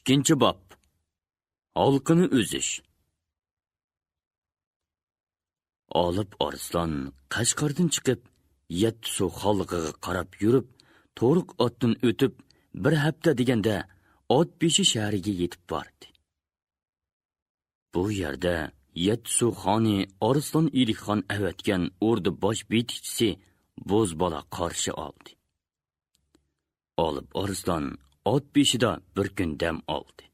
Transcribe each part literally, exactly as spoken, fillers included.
ئىككىنچى باب. ھالقىنى ئۈزۈش. ئالىپ ئارسلان قەشقەردىن چىقىپ، يەتتىسۇ خانلىقىغا قاراپ يۈرۈپ، تورۇق ئاتتىن ئۆتۈپ، بىر ھەپتە دېگەندە ئات بېشى شەھىرىگە يېتىپ باردى. بۇ يەردە يەتتىسۇ خانى ئارسلان ئىلىكخان ئەۋەتكەن ئوردا باش بېيىتىشچىسى بوزبالا قارشى ئالدى. ئالىپ ئارسلان ئات بېشىدا بىر كۈن دەم ئالدى.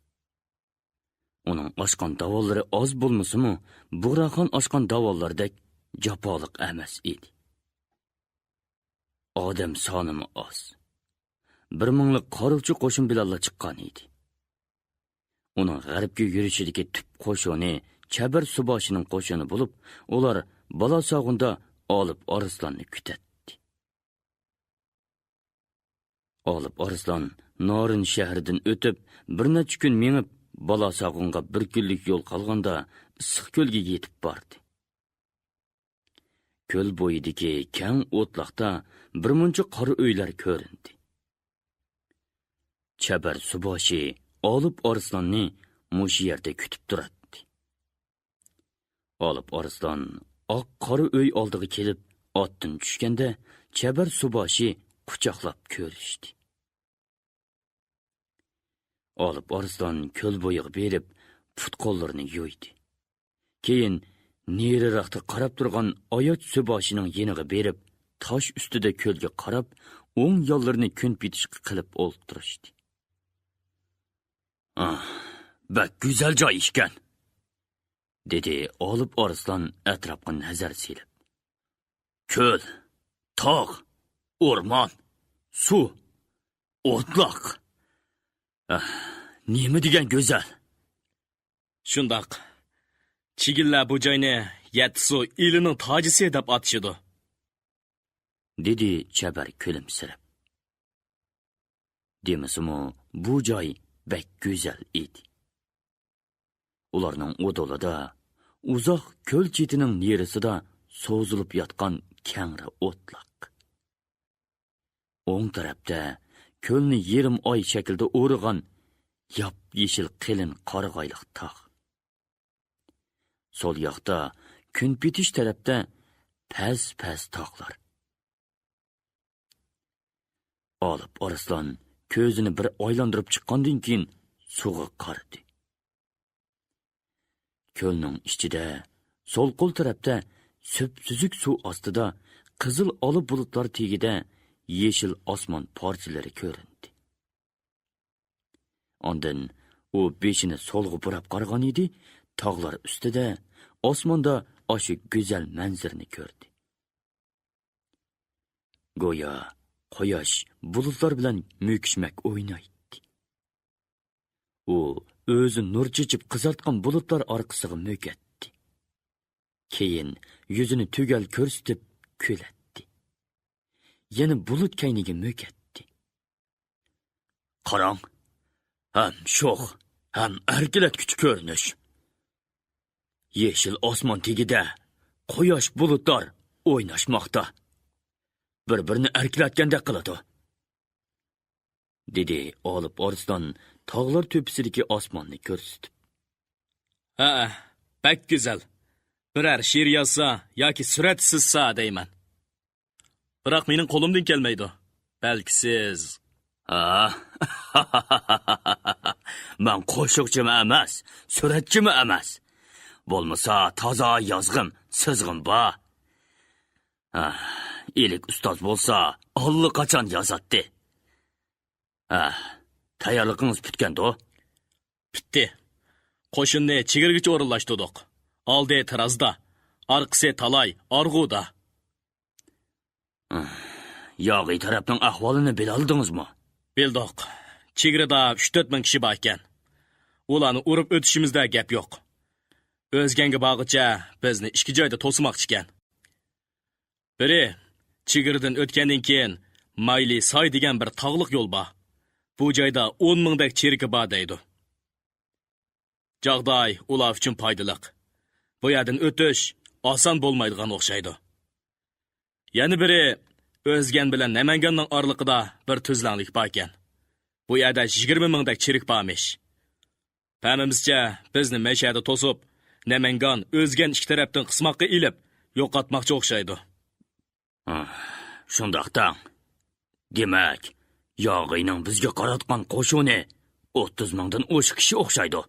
ئۇنىڭ ئاشقان داۋانلىرى ئاز بولمىسىمۇ، بۇغراخان ئاشقان داۋانلىرىدەك جاپالىق ئەمەس ئىدى. ئادەم سانىمۇ ئاز. بىر مىڭلىق قارۇچى قوشۇن بىلەنلا چىققان ئىدى. ئۇنىڭ غەربكە يۈرۈشىدىكى تۈپ قوشۇنى چەبەر سۇباشىنىڭ قوشۇنى بولۇپ، ئۇلار بالاساغۇندا ئالىپ ئارسلاننى كۈتەتتى. ئالىپ ئارسلان نارىن شەھىرىدىن ئۆتۈپ، بىر نەچچە كۈن مېڭىپ، بالاساغۇنغا بىر كۈنلۈك يول قالغاندا، ئىسسىق كۆلگە يېتىپ باردى. كۆل بويىدىكى كەڭ ئوتلاقتا بىر مۇنچە قارا ئۆيلەر كۆرۈندى. چەبەر سۇباشى ئالىپ ئارسلاننى مۇشۇ يەردە كۈتۈپ تۇراتتى. ئالىپ ئارسلان ئاق قارا ئۆي ئالدىغا كېلىپ، ئاتتىن چۈشكەندە، چەبەر سۇباشى قۇچاقلاپ كۆرۈشتى. ئالىپ ئارسلان كۆل بويىغا بېرىپ، پۇت-قوللىرىنى يۇيدى. كېيىن نېرىراقتا قاراپ تۇرغان ئاياچ سۇباشىنىڭ يېنىغا بېرىپ، تاش ئۈستىدە كۆلگە قاراپ، ئوڭ يانلىرىنى كۈن پېتىشقا قىلىپ ئولتۇرۇشتى. «ئاھ، بەك گۈزەل جاي ئىكەن!» دېدى ئالىپ ئارسلان ئەتراپقا نەزەر سېلىپ. «كۆل، تاغ، ئورمان، سۇ، ئوتلاق. ئاھ، نېمە دېگەن گۈزەل!» «شۇنداق. چىگىنلەر بۇ جاينى يەتتىسۇ ئېلىنىڭ تاجىسى دەپ ئاتىشىدۇ.» دېدى چەبەر كۈلۈمسىرەپ. دېمىسىمۇ، بۇ جاي بەك گۈزەل ئىدى. ئۇلارنىڭ ئۇدۇلىدا ئۇزاق كۆل چېتىنىڭ نېرىسىدا سوزۇلۇپ ياتقان كەڭرى ئوتلاق. ئوڭ تەرەپتە كۆلنى يېرىم ئاي شەكلىدە ئورىغان ياپيېشىل قېلىن قارىغايلىق تاغ. سول ياقتا كۈن پېتىش تەرەپتە پەس-پەس تاغلار. ئالىپ ئارسلان كۆزىنى بىر ئايلاندۇرۇپ چىققاندىن كېيىن سۇغا قارىدى. كۆلنىڭ ئىچىدە، سول قول تەرەپتە سۈپسۈزۈك سۇ ئاستىدا قىزىل ئالا بۇلۇتلار تېگىدە يېشىل ئاسمان پارچىلىرى كۆرۈندى. ئاندىن ئۇ بېشىنى سولغا بۇراپ قارىغان ئىدى، تاغلار ئۈستىدە، ئاسماندا ئاشۇ گۈزەل مەنزىرىنى كۆردى. گويا قۇياش بۇلۇتلار بىلەن مۆكۈشمەك ئوينايتتى. ئۇ ئۆزى نۇر چېچىپ قىزارتقان بۇلۇتلار ئارقىسىغا مۆكەتتى. كېيىن يۈزىنى تۈگەل كۆرسىتىپ كۈلەتتى. يەنە بۇلۇت كەينىگە مۆكەتتى. قاراڭ، ھەم شوخ، ھەم ئەركىلەتكۈچى كۆرۈنۈش. يېشىل ئاسمان تېگىدە قۇياش بۇلۇتلار ئويناشماقتا. بىر-بىرىنى ئەركىلەتكەندەك قىلىدۇ. دېدى ئالىپ ئارسلان تاغلار تۆپىسىدىكى ئاسماننى كۆرسىتىپ. ھەئە، بەك گۈزەل. بىرەر شېئىر يازسا ياكى سۈرەت سىزسا دەيمەن. بىراق مېنىڭ قولۇمدىن كەلمەيدۇ. بەلكى سىز. ھا؟ مەن قوشۇقچىمۇ ئەمەس، سۈرەتچىمۇ ئەمەس. بولمىسا تازا يازغىم، سىزغىم بار. ھا، ئىلىك ئۇستاز بولسا ئاللىقاچان يازاتتى. ھە، تەييارلىقىڭىز پۈتكەندۇ؟ پۈتتى. قوشۇننى چېگرىگىچە ئورۇنلاشتۇردۇق. ئالدى تىرازدا، ئارقىسى تالاي، ئارغۇدا. ياغىي تەرەپنىڭ ئەھۋالىنى بىلەلىدىڭىزمۇ؟ بىلدۇق. چېگرىدا ئۈچ تۆت مىڭ كىشى بار ئىكەن. ئۇلارنى ئۇرۇپ ئۆتۈشىمىزدە گەپ يوق. ئۆزگەنگە بارغۇچە بىزنى ئىككى جايدا توسىماقچى ئىكەن. بىرى، چېگرىدىن ئۆتكەندىن كېيىن مايلى ساي دېگەن بىر تاغلىق يول بار. بۇ جايدا ئون مىڭدەك چېرىكى بار دەيدۇ. جاغداي ئۇلار ئۈچۈن پايدىلىق. بۇ يەردىن ئۆتۈش ئاسان بولمايدىغان ئوخشايدۇ. يەنە بىرى، ئۆزگەن بىلەن نەمەنگاننىڭ ئارىلىقىدا بىر تۈزلەڭلىك باركەن. بۇ يەردە يىگىرمە مىڭدەك چېرىك بارمىش. پەمىمىزچە، بىزنى مەشەدە توسۇپ، نەمەنگان، ئۆزگەن ئىككى تەرەپتىن قىسماققا ئېلىپ، يوقاتماقچى ئوخشايدۇ. ھە، شۇنداق دەڭ. دېمەك، ياغىينىڭ بىزگە قاراتقان قوشۇنى ئوتتۇز مىڭدىن ئوشۇق كىشى ئوخشايدۇ.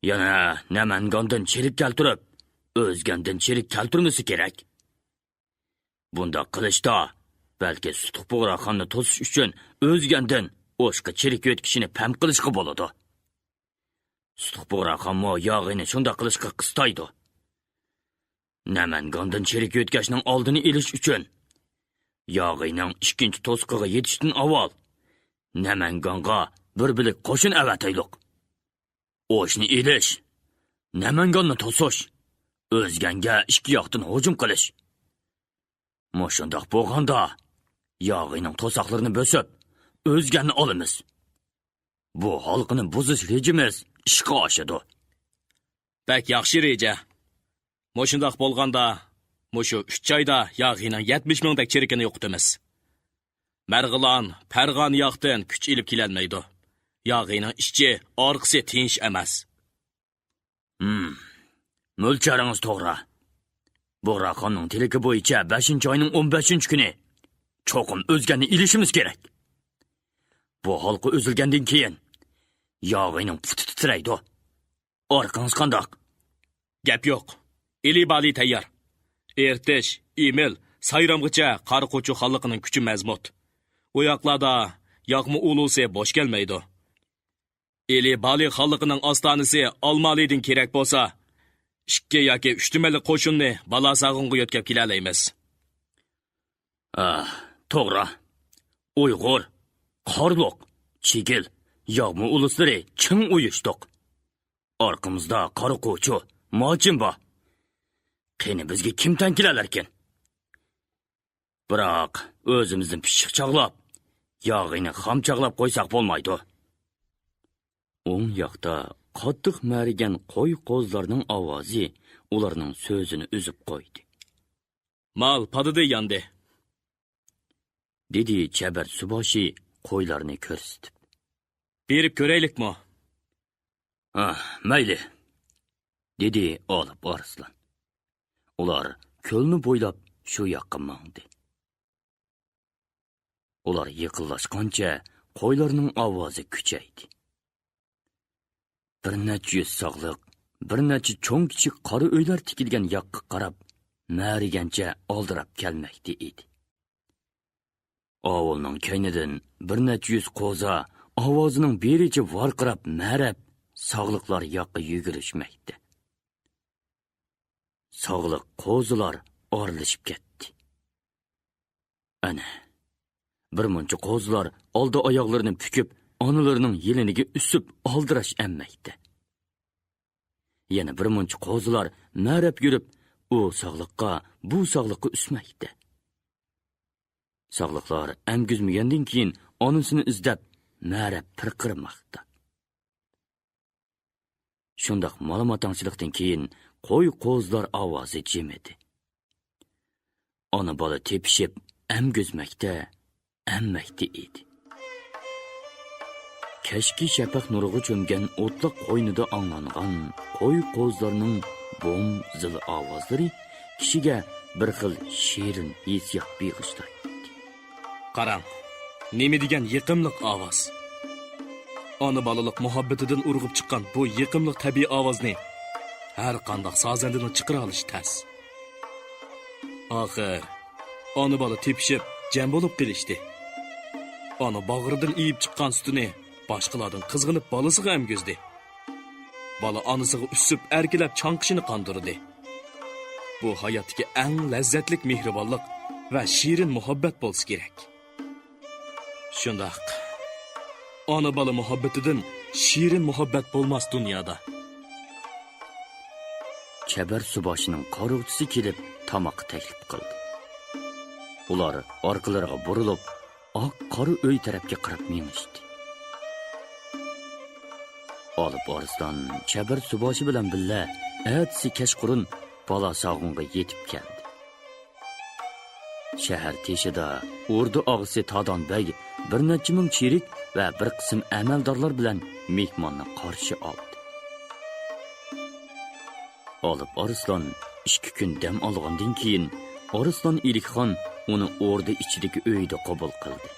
يەنە نەمەنگاندىن چېرىك كەلتۈرۈپ، ئۆزگەندىن چېرىك كەلتۈرمىسى كېرەك. بۇنداق قىلىشتا، بەلكى سۇتۇق بۇغراخاننى توسۇش ئۈچۈن ئۆزگەندىن ئوشۇققا چېرىك يۆتكىشىنى پەم قىلىشقا بولىدۇ. سۇتۇق بۇغراخانمۇ ياغىينى شۇنداق قىلىشقا قىستايدۇ. نەمەنگاندىن چېرىك يۆتكەشنىڭ ئالدىنى ئېلىش ئۈچۈن، ياغىينىڭ ئىككىنچى توسۇقىغا يېتىشتىن ئاۋۋال، نەمەنگانغا بىر بۆلەك قوشۇن ئەۋەتەيلۇق. ئوشنى ئېلىش، نەمەنگاننى توسۇش، ئۆزگەنگە ئىككى ياقتىن ھۇجۇم قىلىش. مۇشۇنداق بولغاندا، ياغىينىڭ توساقلىرىنى بۆسۈپ، ئۆزگەننى ئالىمىز. بۇ ھالقىنى بۇزۇش رېجىمىز ئىشقا ئاشىدۇ. بەك ياخشى رېجە. مۇشۇنداق بولغاندا، مۇشۇ ئۈچ ئايدا ياغىينىڭ يەتمىش مىڭدەك چېرىكىنى يوقىتىمىز. مەرغىلان، پەرغانە ياقتىن كۈچ ئېلىپ كېلەلمەيدۇ. ياغىينىڭ ئىچى، ئارقىسى تىنچ ئەمەس. ھىم، مۆلچەرىڭىز توغرا. بۇغراخاننىڭ تىلىكى بويىچە بەشىنچى ئاينىڭ ئون بەشىنچى كۈنى چوقۇم ئۆزگەننى ئېلىشىمىز كېرەك. بۇ ھالقا ئۈزۈلگەندىن كېيىن، ياغىينىڭ پۇتى تىترەيدۇ. ئارقىڭىز قانداق؟ گەپ يوق. ئىلى بالى تەييار. ئېرتىش، ئىمىل، سايرامغىچە قارا قوچۇ خانلىقىنىڭ كۈچى مەزمۇت. ئۇ ياقلاردا ياغما ئۇلۇسى بوش كەلمەيدۇ. ئىلى بالى خانلىقىنىڭ ئاستانىسى ئالمالىدىن كېرەك بولسا، ئىككى ياكى ئۈچ تۈمەنلىك قوشۇننى بالاساغۇنغا يۆتكەپ كېلەلەيمىز. ئاھ، توغرا. ئۇيغۇر، قارلۇق، چىگىل، ياغما ئۇلۇسلىرى چىڭ ئۇيۇشتۇق. ئارقىمىزدا قارا قوچۇ، ماچىن بار. قېنى بىزگە كىم تەڭ كېلەلەركىن؟ بىراق، ئۆزىمىزدىن پىششىق چاغلاپ، ياغىينى خام چاغلاپ قويساق بولمايدۇ. ئوڭ ياقتا قاتتىق مەرىگەن قوي-قوزىلارنىڭ ئاۋازى ئۇلارنىڭ سۆزىنى ئۈزۈپ قويدى. مال پادىدى ياندى، دېدى چەبەر سۇباشى قويلارنى كۆرسىتىپ. بېرىپ كۆرەيلىكمۇ؟ ھا، مەيلى، دېدى ئالىپ ئارسلان. ئۇلار كۆلنى بويلاپ شۇ ياققا ماڭدى. ئۇلار يېقىنلاشقانچە قويلارنىڭ ئاۋازى كۈچەيدى. بىر نەچچە يۈز ساغلىق، بىر نەچچە چوڭ-كىچىك قارا ئۆيلەر تىكىلگەن ياققا قاراپ، مەرىگەنچە ئالدىراپ كەلمەكتە ئىدى. ئاۋۇلنىڭ كەينىدىن بىر نەچچە يۈز قوزا ئاۋازىنىڭ بېرىچە ۋارقىراپ مەرەپ، ساغلىقلار ياققا يۈگۈرۈشمەكتە. ساغلىق قوزىلار ئارىلىشىپ كەتتى. ئەنە، بىر مۇنچە قوزىلار ئالدى ئاياغلىرىنى پۈكۈپ، ئانىلىرىنىڭ يېلىنىگە ئۈسۈپ ئالدىراش ئەممەكتە. يەنە بىر مۇنچە قوزىلار مەرەپ يۈرۈپ، ئۇ ساغلىققا، بۇ ساغلىققا ئۈسمەكتە. ساغلىقلار ئەمگۈزمىگەندىن كېيىن ئانىسىنى ئىزدەپ مەرەپ پىرقىرىماقتا. شۇنداق مالا-ماتاڭچىلىقتىن كېيىن قوي-قوزىلار ئاۋازى جىمىدى. ئانا-بالا تېپىشىپ ئەمگۈزمەكتە، ئەممەكتە ئىدى. كەچكى شەپەق نۇرىغا چۆمگەن ئوتلاق قوينىدا ئاڭلانغان قوي-قوزىلارنىڭ بوم-زىل ئاۋازلىرى كىشىگە بىر خىل شېرىن ھېسسىيات بېغىشلايتتى. قاراڭ، نېمە دېگەن يېقىملىق ئاۋاز! ئانا بالىلىق مۇھەببىتىدىن ئۇرغۇپ چىققان بۇ يېقىملىق تەبىئىي ئاۋازنى ھەر قانداق سازەندىنىڭ چىقىرالىشى تەس. ئاخىر، ئانا بالا تېپىشىپ، جەم بولۇپ قېلىشتى. ئانا باغرىدىن ئېيىپ چىققان سۈتىنى باشقىلاردىن قىزغىنىپ بالىسىغا ئەمگۈزدى. بالا ئانىسىغا ئۈسۈپ، ئەركىلەپ چاڭقىشىنى قاندۇردى. بۇ ھاياتتىكى ئەڭ لەززەتلىك مېھرىبانلىق ۋە شېرىن مۇھەببەت بولسا كېرەك. شۇنداق. ئانا-بالا مۇھەببىتىدىن شېرىن مۇھەببەت بولماس دۇنيادا. چەبەر سۇباشىنىڭ قارۇقچىسى كېلىپ، تاماققا تەكلىپ قىلدى. ئۇلار ئارقىلىرىغا بۇرۇلۇپ، ئاق قارا ئۆي تەرەپكە قاراپ مېڭىشتى. ئالىپ ئارسلان چەبەر سۇباشى بىلەن بىللە ئەتىسى كەچقۇرۇن بالاساغۇنغا يېتىپ كەلدى. شەھەر تېشىدا ئوردا ئاغىسى تادان بەگ بىر نەچچە مىڭ چېرىك ۋە بىر قىسىم ئەمەلدارلار بىلەن مېھماننى قارشى ئالدى. ئالىپ ئارسلان ئىككى كۈن دەم ئالغاندىن كېيىن، ئارسلان ئىلىكخان ئۇنى ئوردا ئىچىدىكى ئۆيىدە قوبۇل قىلدى.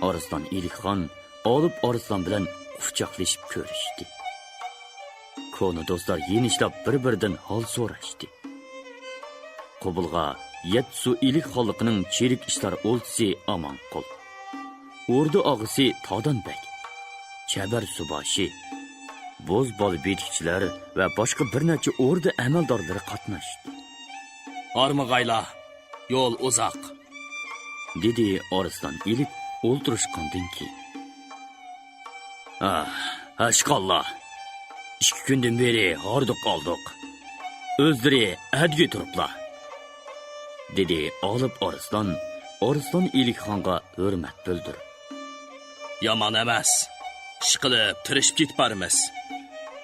ئارسلان ئىلىكخان ئالىپ ئارسلان بىلەن قۇچاقلىشىپ كۆرۈشتى. كونا دوستلار يېنىشلاپ بىر-بىرىدىن ھال سوراشتى. قوبۇلغا يەتتىسۇ ئىلىك خانلىقىنىڭ چىرىك ئىشلار ئولتىسى ئامانقۇل، ئوردا ئاغىسى تادان بەگ، چەبەر سۇباشى، بوز بالا بېدىكچىلەر ۋە باشقا بىر نەچچە ئوردا ئەمەلدارلىرى قاتناشتى. ھارمىغايلا، يول ئۇزاق، دېدى ئارسلان ئىلىك ئولتۇرۇشقاندىن كېيىن. ئاھ، ھەشقاللا! ئىككى كۈندىن بېرى ھاردۇق ئالدۇق. ئۆزلىرى ئەدگە تۇرۇپلا، دېدى ئالىپ ئارسلان، ئارسلان ئىلىكخانغا ھۆرمەت بىلدۈرۈپ. يامان ئەمەس. ئىشقىلىپ، تىرىشىپ كېتىپ بارىمىز.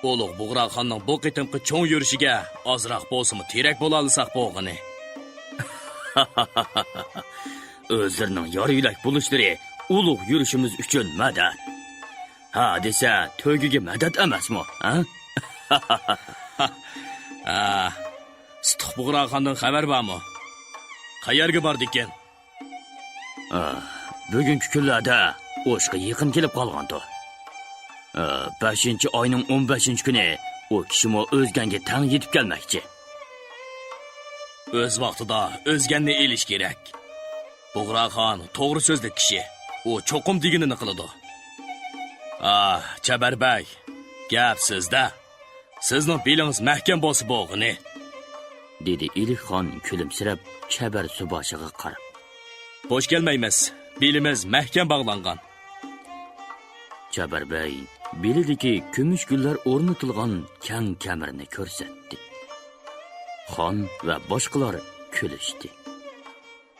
ئۇلۇغ بۇغراخاننىڭ بۇ قېتىمقى چوڭ يۈرۈشىگە ئازراق بولسىمۇ تىرەك بولالىساق بولغىنى. ئۆزلىرىنىڭ يار يۆلەك بولۇشلىرى ئۇلۇغ يۈرۈشىمىز ئۈچۈن مەدەت. ھە دېسە، تۆگىگە مەدەت ئەمەسمۇ، ھە؟ ھە، سۇتۇق بۇغراخاندىن خەۋەر بارمۇ؟ قەيەرگە باردىكىن؟ ئا، بۈگۈنكى كۈنلەردە ئوشقا يېقىن كېلىپ قالغانتۇ. ئا، بەشىنچى ئاينىڭ ئون بەشىنچى كۈنى ئۇ كىشىمۇ ئۆزگەنگە تەڭ يېتىپ كەلمەكچى. ئۆز ۋاقتىدا ئۆزگەننى ئېلىش كېرەك. بۇغراخان توغرا سۆزلۈك كىشى. ئۇ چوقۇم دېگىنىنى قىلىدۇ. ئا، چەبەر بەگ، گەپ سىزدە. سىزنىڭ بېلىڭىز مەھكەم بولسا بولغىنى، دېدى ئىلىكخان كۈلۈمسىرەپ چەبەر سۇباشىغا قاراپ. بوش كەلمەيمىز، بېلىمىز مەھكەم باغلانغان. چەبەر بەگ بېلىدىكى كۈمۈش گۈللەر ئورنىتىلغان كەڭ كەمىرنى كۆرسەتتى. خان ۋە باشقىلار كۈلۈشتى.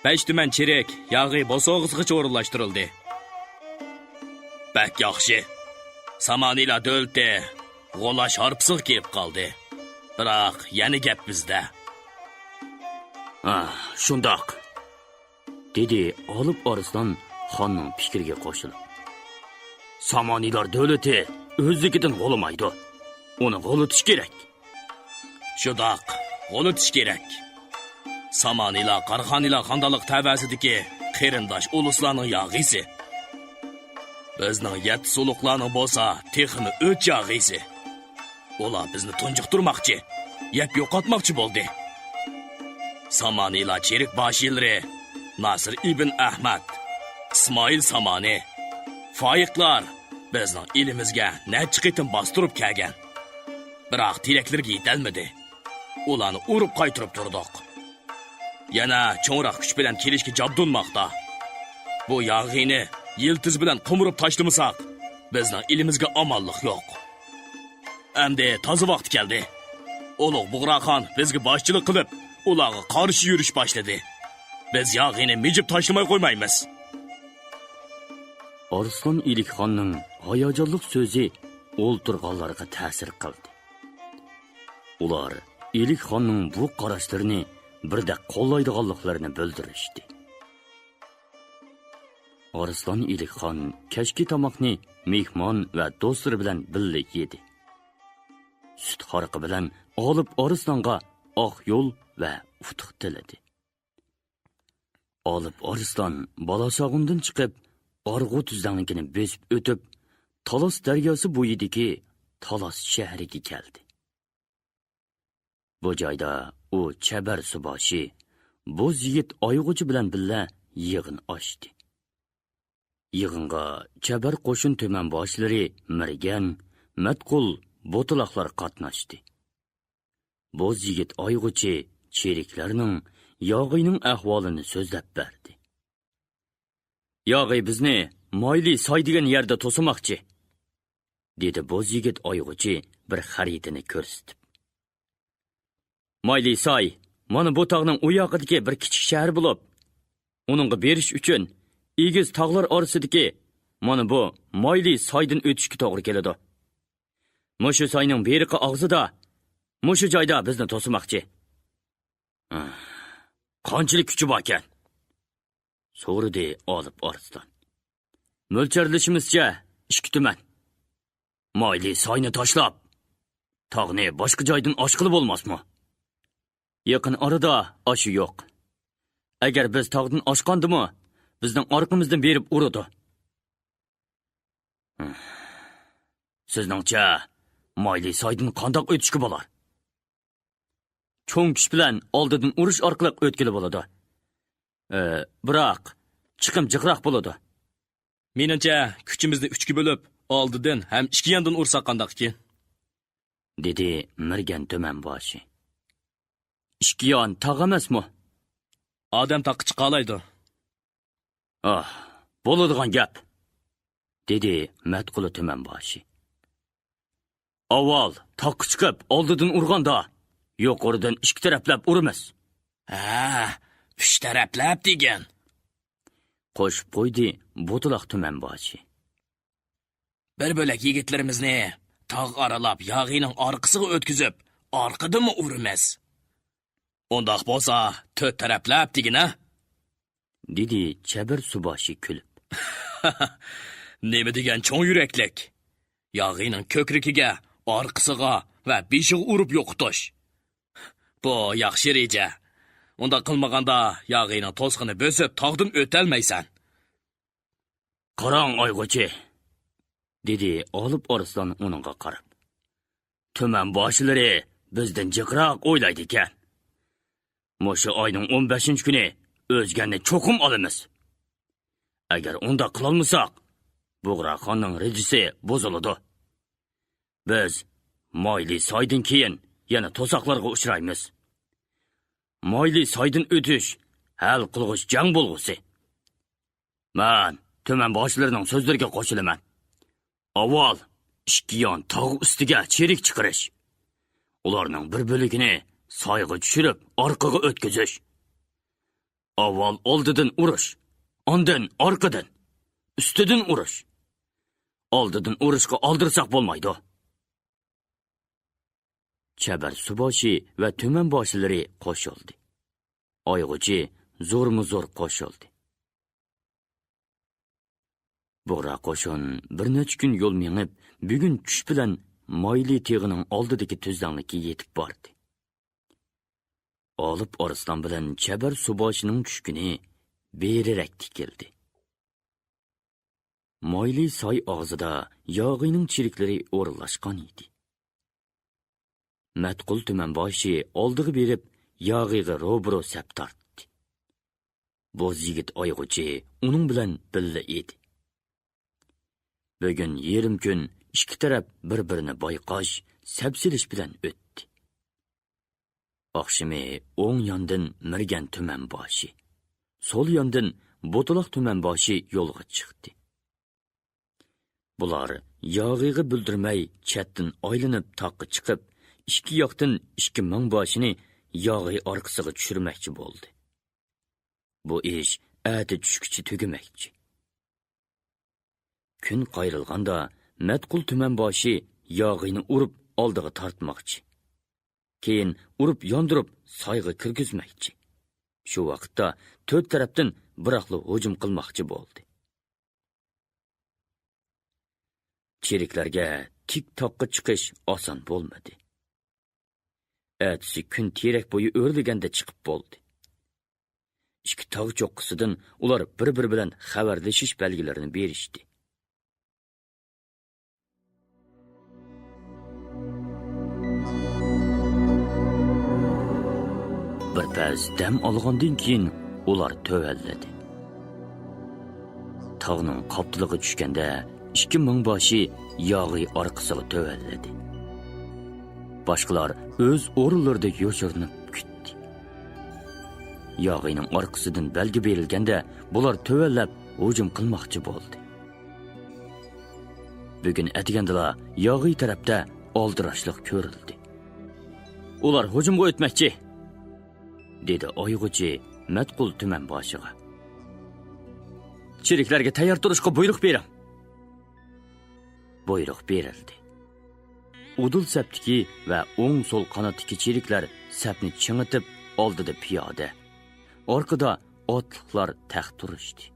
بەش تۈمەن چېرىك ياغى بوسۇغىسىغىچە ئورۇنلاشتۇرۇلدى. بەك ياخشى. سامانىيلار دۆلىتى غۇلاش ھارپىسىغا كېلىپ قالدى. بىراق يەنە گەپ بىزدە. ئاھ، شۇنداق، دېدى ئالىپ ئارسلان خاننىڭ پىكرىگە قوشۇلۇپ. سامانىيلار دۆلىتى ئۆزلۈكىدىن غۇلىمايدۇ. ئۇنى غۇلىتىش كېرەك. شۇنداق، غۇلىتىش كېرەك. سامانىيلار قاراخانىيلار خاندانلىق تەۋەسىدىكى قېرىنداش ئۇلۇسلارنىڭ ياغىسى. بىزنىڭ يەتتە سۇلۇقلارنىڭ بولسا تېخىمۇ ئۆچ ياغىسى. ئۇلار بىزنى تۇنجۇقتۇرماقچى، يەپ يوقاتماقچى بولدى. سامانىيلار چېرىك باشىلىرى ناسىر ئىبن ئەھمەد، ئىسمائىل سامانى، فايىقلار بىزنىڭ ئېلىمىزگە نەچچە قېتىم باستۇرۇپ كەلگەن. بىراق تىلەكلىرىگە يېتەلمىدى. ئۇلارنى ئۇرۇپ قايتۇرۇپ تۇردۇق. يەنە چوڭراق كۈچ بىلەن كېلىشكە جابدۇنماقتا. بۇ ياغىنى يىلتىز بىلەن قومۇرۇپ تاشلىمىساق، بىزنىڭ ئېلىمىزگە ئامانلىق يوق. ئەمدى تازا ۋاقتى كەلدى. ئۇلۇغ بۇغراخان بىزگە باشچىلىق قىلىپ، ئۇلارغا قارشى يۈرۈش باشلىدى. بىز ياغىنى مىجىپ تاشلىماي قويمايمىز. ئارسلان ئىلىكخاننىڭ ھاياجانلىق سۆزى ئولتۇرغانلارغا تەسىر قىلدى. ئۇلار ئىلىكخاننىڭ بۇ قاراشلىرىنى بىردەك قوللايدىغانلىقلىرىنى بىلدۈرۈشتى. ئارسلان ئىلىكخان كەچكى تاماقنى مېھمان ۋە دوستلىرى بىلەن بىللە يېدى. سۈت ھارىقى بىلەن ئالىپ ئارسلانغا ئاق يول ۋە ئۇتۇق تىلىدى. ئالىپ ئارسلان بالاساغۇندىن چىقىپ، ئارغۇ تۈزلەڭلىكىنى بېسىپ ئۆتۈپ، تالاس دەرياسى بويىدىكى تالاس شەھىرىگە كەلدى. بۇ جايدا ئۇ چەبەر سۇباشى، بوز يىگىت ئايغۇچى بىلەن بىللە يىغىن ئاچتى. يىغىنغا چەبەر قوشۇن تۈمەن باشلىرى مىرگەن، مەتقۇل، بوتىلاقلار قاتناشتى. بوز يىگىت ئايغۇچى چېرىكلەرنىڭ ياغىينىڭ ئەھۋالىنى سۆزلەپ بەردى. ياغىي بىزنى مايلى ساي دېگەن يەردە توسىماقچى، دېدى بوز يىگىت ئايغۇچى بىر خەرىتىنى كۆرسىتىپ. مايلى ساي، مانا بۇ تاغنىڭ ئۇ ياقىدىكى بىر كىچىك شەھەر بولۇپ، ئۇنىڭغا بېرىش ئۈچۈن ئېگىز تاغلار ئارىسىدىكى مانا بۇ مايلى سايدىن ئۆتۈشكە توغرا كېلىدۇ. مۇشۇ ساينىڭ بېرىقى ئاغزىدا، مۇشۇ جايدا بىزنى توسىماقچى. قانچىلىك كۈچى باركەن؟ سورىدى ئالىپ ئارسلان. مۆلچەرلىشىمىزچە، ئىككى تۈمەن. مايلى ساينى تاشلاپ، تاغنى باشقا جايدىن ئاشقىلى بولماسمۇ؟ يېقىن ئارىدا ئاشۇ يوق. ئەگەر بىز تاغدىن ئاشقاندىمۇ، بىزنىڭ ئارقىمىزدىن بېرىپ ئۇرىدۇ. سىزنىڭچە، مايلى سايدىن قانداق ئۆتۈشكە بولار؟ چوڭ كۈچ بىلەن ئالدىدىن ئۇرۇش ئارقىلىق ئۆتكىلى بولىدۇ. ئى، بىراق، چىقىم جىقراق بولىدۇ. مېنىڭچە، كۈچىمىزنى ئۈچكە بۆلۈپ، ئالدىدىن ھەم ئىككى ياندىن ئۇرساق قانداقكىن؟ دېدى مىرگەن تۈمەنباشى. ئىككى يان تاغ ئەمەسمۇ؟ ئادەم تاغقا چىقالايدۇ. ئاھ، بولىدىغان گەپ، دېدى مەتقۇلى تۈمەنباشى. ئاۋۋال تاغقا چىقىپ، ئالدىدىن ئۇرغاندا، يۇقىرىدىن ئىككى تەرەپلەپ ئۇرىمىز. ھە، ئۈچ تەرەپلەپ دېگىن. قوشۇپ قويدى بوتىلاق تۈمەنباشى. بىر بۆلەك يىگىتلىرىمىزنى تاغ ئارىلاپ ياغىنىڭ ئارقىسىغا ئۆتكۈزۈپ، ئارقىدىنمۇ ئۇرىمىز. ئۇنداق بولسا، تۆت تەرەپلەپ دېگىنە؟ دېدى چەبەر سۇباشى كۈلۈپ. نېمە دېگەن چوڭ يۈرەكلىك! ياغىنىڭ كۆكرىكىگە، ئارقىسىغا ۋە بېشىغا ئۇرۇپ يوقىتىش. بۇ ياخشى رېجە. ئۇنداق قىلمىغاندا، ياغىنىڭ توسىقىنى بۆسۈپ، تاغدىن ئۆتەلمەيسەن. قاراڭ، ئايغۇچى، دېدى ئالىپ ئارسلان ئۇنىڭغا قاراپ. تۈمەن باشلىرى بىزدىن جىقراق ئويلايدىكەن. مۇشۇ ئاينىڭ ئون بەشىنچى كۈنى ئۆزگەننى چوقۇم ئالىمىز. ئەگەر ئۇنداق قىلالمىساق، بۇغراخاننىڭ رېجىسى بۇزۇلىدۇ. بىز مايلى سايدىن كېيىن يەنە توساقلارغا ئۇچرايمىز. مايلى سايدىن ئۆتۈش ھەل قىلغۇچ جەڭ بولغۇسى. مەن تۈمەن باشلىرىنىڭ سۆزلىرىگە قوشۇلىمەن. ئاۋۋال ئىككى يان تاغ ئۈستىگە چېرىك چىقىرىش. ئۇلارنىڭ بىر بۆلىكىنى سايغا چۈشۈرۈپ، ئارقىغا ئۆتكۈزۈش. ئاۋۋال ئالدىدىن ئۇرۇش، ئاندىن ئارقىدىن، ئۈستىدىن ئۇرۇش. ئالدىدىن ئۇرۇشقا ئالدىرىساق بولمايدۇ. چەبەر سۇباشى ۋە تۈمەن باشلىرى قوشۇلدى. ئايغۇچى زورمۇ زور قوشۇلدى. بۇغرا قوشۇن بىر نەچچە كۈن يول مېڭىپ، بۈگۈن چۈش بىلەن مايلى تېغىنىڭ ئالدىدىكى تۈزلەڭلىككە يېتىپ باردى. ئالىپ ئارسلان بىلەن چەبەر سۇباشىنىڭ چۈشكۈنى بېرىرەك تىكىلدى. مايلى ساي ئاغزىدا ياغىنىڭ چېرىكلىرى ئورۇنلاشقان ئىدى. مەتقۇل تۈمەنباشى ئالدىغا بېرىپ، ياغىغا روبىرو سەپ تارتتى. بوز يىگىت ئايغۇچى ئۇنىڭ بىلەن بىللە ئىدى. بۈگۈن يېرىم كۈن ئىككى تەرەپ بىر-بىرىنى بايقاش، سەپ سېلىش بىلەن ئۆتتى. ئاخشىمى ئوڭ ياندىن مىرگەن تۈمەنباشى، سول ياندىن بوتۇلاق تۈمەنباشى يولغا چىقتى. بۇلار ياغىغا بىلدۈرمەي چەتتىن ئايلىنىپ تاغقا چىقىپ، ئىككى ياقتىن ئىككى مىڭباشىنى ياغى ئارقىسىغا چۈشۈرمەكچى بولدى. بۇ ئىش ئەتە چۈشكىچە تۈگىمەكچى. كۈن قايرىلغاندا مەتقۇل تۈمەنباشى ياغىنى ئۇرۇپ ئالدىغا تارتماقچى. كېيىن ئۇرۇپ ياندۇرۇپ سايغا كىرگۈزمەكچى. شۇ ۋاقىتتا تۆت تەرەپتىن بىراقلا ھۇجۇم قىلماقچى بولدى. چېرىكلەرگە تىك تاغقا چىقىش ئاسان بولمىدى. ئەتىسى كۈن تېرەك بويى ئۆرلىگەندە چىقىپ بولدى. ئىككى تاغ چوققىسىدىن ئۇلار بىر-بىرى بىلەن خەۋەرلىشىش بەلگىلىرىنى بېرىشتى. بىر پەس دەم ئالغاندىن كېيىن ئۇلار تۆۋەنلىدى. تاغنىڭ قاپتىلىغا چۈشكەندە، ئىككى مىڭباشى ياغى ئارقىسىغا تۆۋەنلىدى. باشقىلار ئۆز ئورۇنلىرىدا يوشۇرۇنۇپ كۈتتى. ياغىنىڭ ئارقىسىدىن بەلگە بېرىلگەندە، بۇلار تۆۋەنلەپ ھۇجۇم قىلماقچى بولدى. بۈگۈن ئەتىگەندىلا ياغى تەرەپتە ئالدىراشلىق كۆرۈلدى. ئۇلار ھۇجۇمغا ئۆتمەكچى، دېدى ئايغۇچى مەتقۇل تۈمەنباشىغا. چېرىكلەرگە تەييار تۇرۇشقا بۇيرۇق بېرىڭ. بۇيرۇق بېرىلدى. ئۇدۇل سەپتىكى ۋە ئوڭ سول قاناتتىكى چېرىكلەر سەپنى چىڭىتىپ، ئالدىدا پىيادە، ئارقىدا ئاتلىقلار تەخت تۇرۇشتى.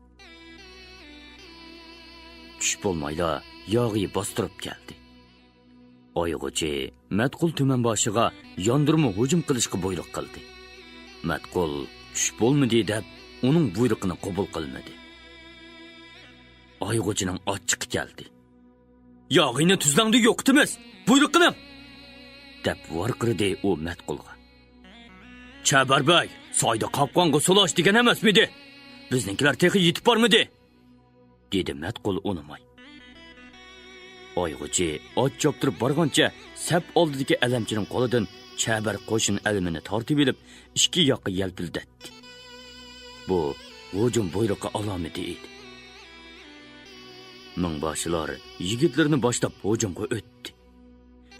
چۈش بولمايلا ياغىي باستۇرۇپ كەلدى. ئايغۇچى مەتقۇل تۈمەنباشىغا ياندۇرما ھۇجۇم قىلىشقا بۇيرۇق قىلدى. مەتقۇل چۈش بولمىدى دەپ ئۇنىڭ بۇيرۇقىنى قوبۇل قىلمىدى. ئايغۇچىنىڭ ئاچچىقى كەلدى. ياغىينى تۈزلەڭدە يوقىتىمىز! بۇيرۇق قىلىڭ! دەپ ۋارقىرىدى ئۇ مەتقۇلغا. چەبەر بەگ، سايدا قاپقانغا سولاش دېگەن ئەمەسمىدى؟ بىزنىڭكىلەر تېخى يېتىپ بارمىدى؟ دېدى مەتقۇل ئۇنىماي. ئايغۇچى ئات چاپتۇرۇپ بارغانچە سەپ ئالدىدىكى ئەلەمچىنىڭ قولىدىن چەبەر قوشۇن ئەلىمىنى تارتىۋېلىپ، ئىككى ياققا يەلپۈلدەتتى. بۇ ھۇجۇم بۇيرۇقى ئالامىتى ئىدى. مىڭباشىلار يىگىتلىرىنى باشلاپ ھۇجۇمغا ئۆتتى.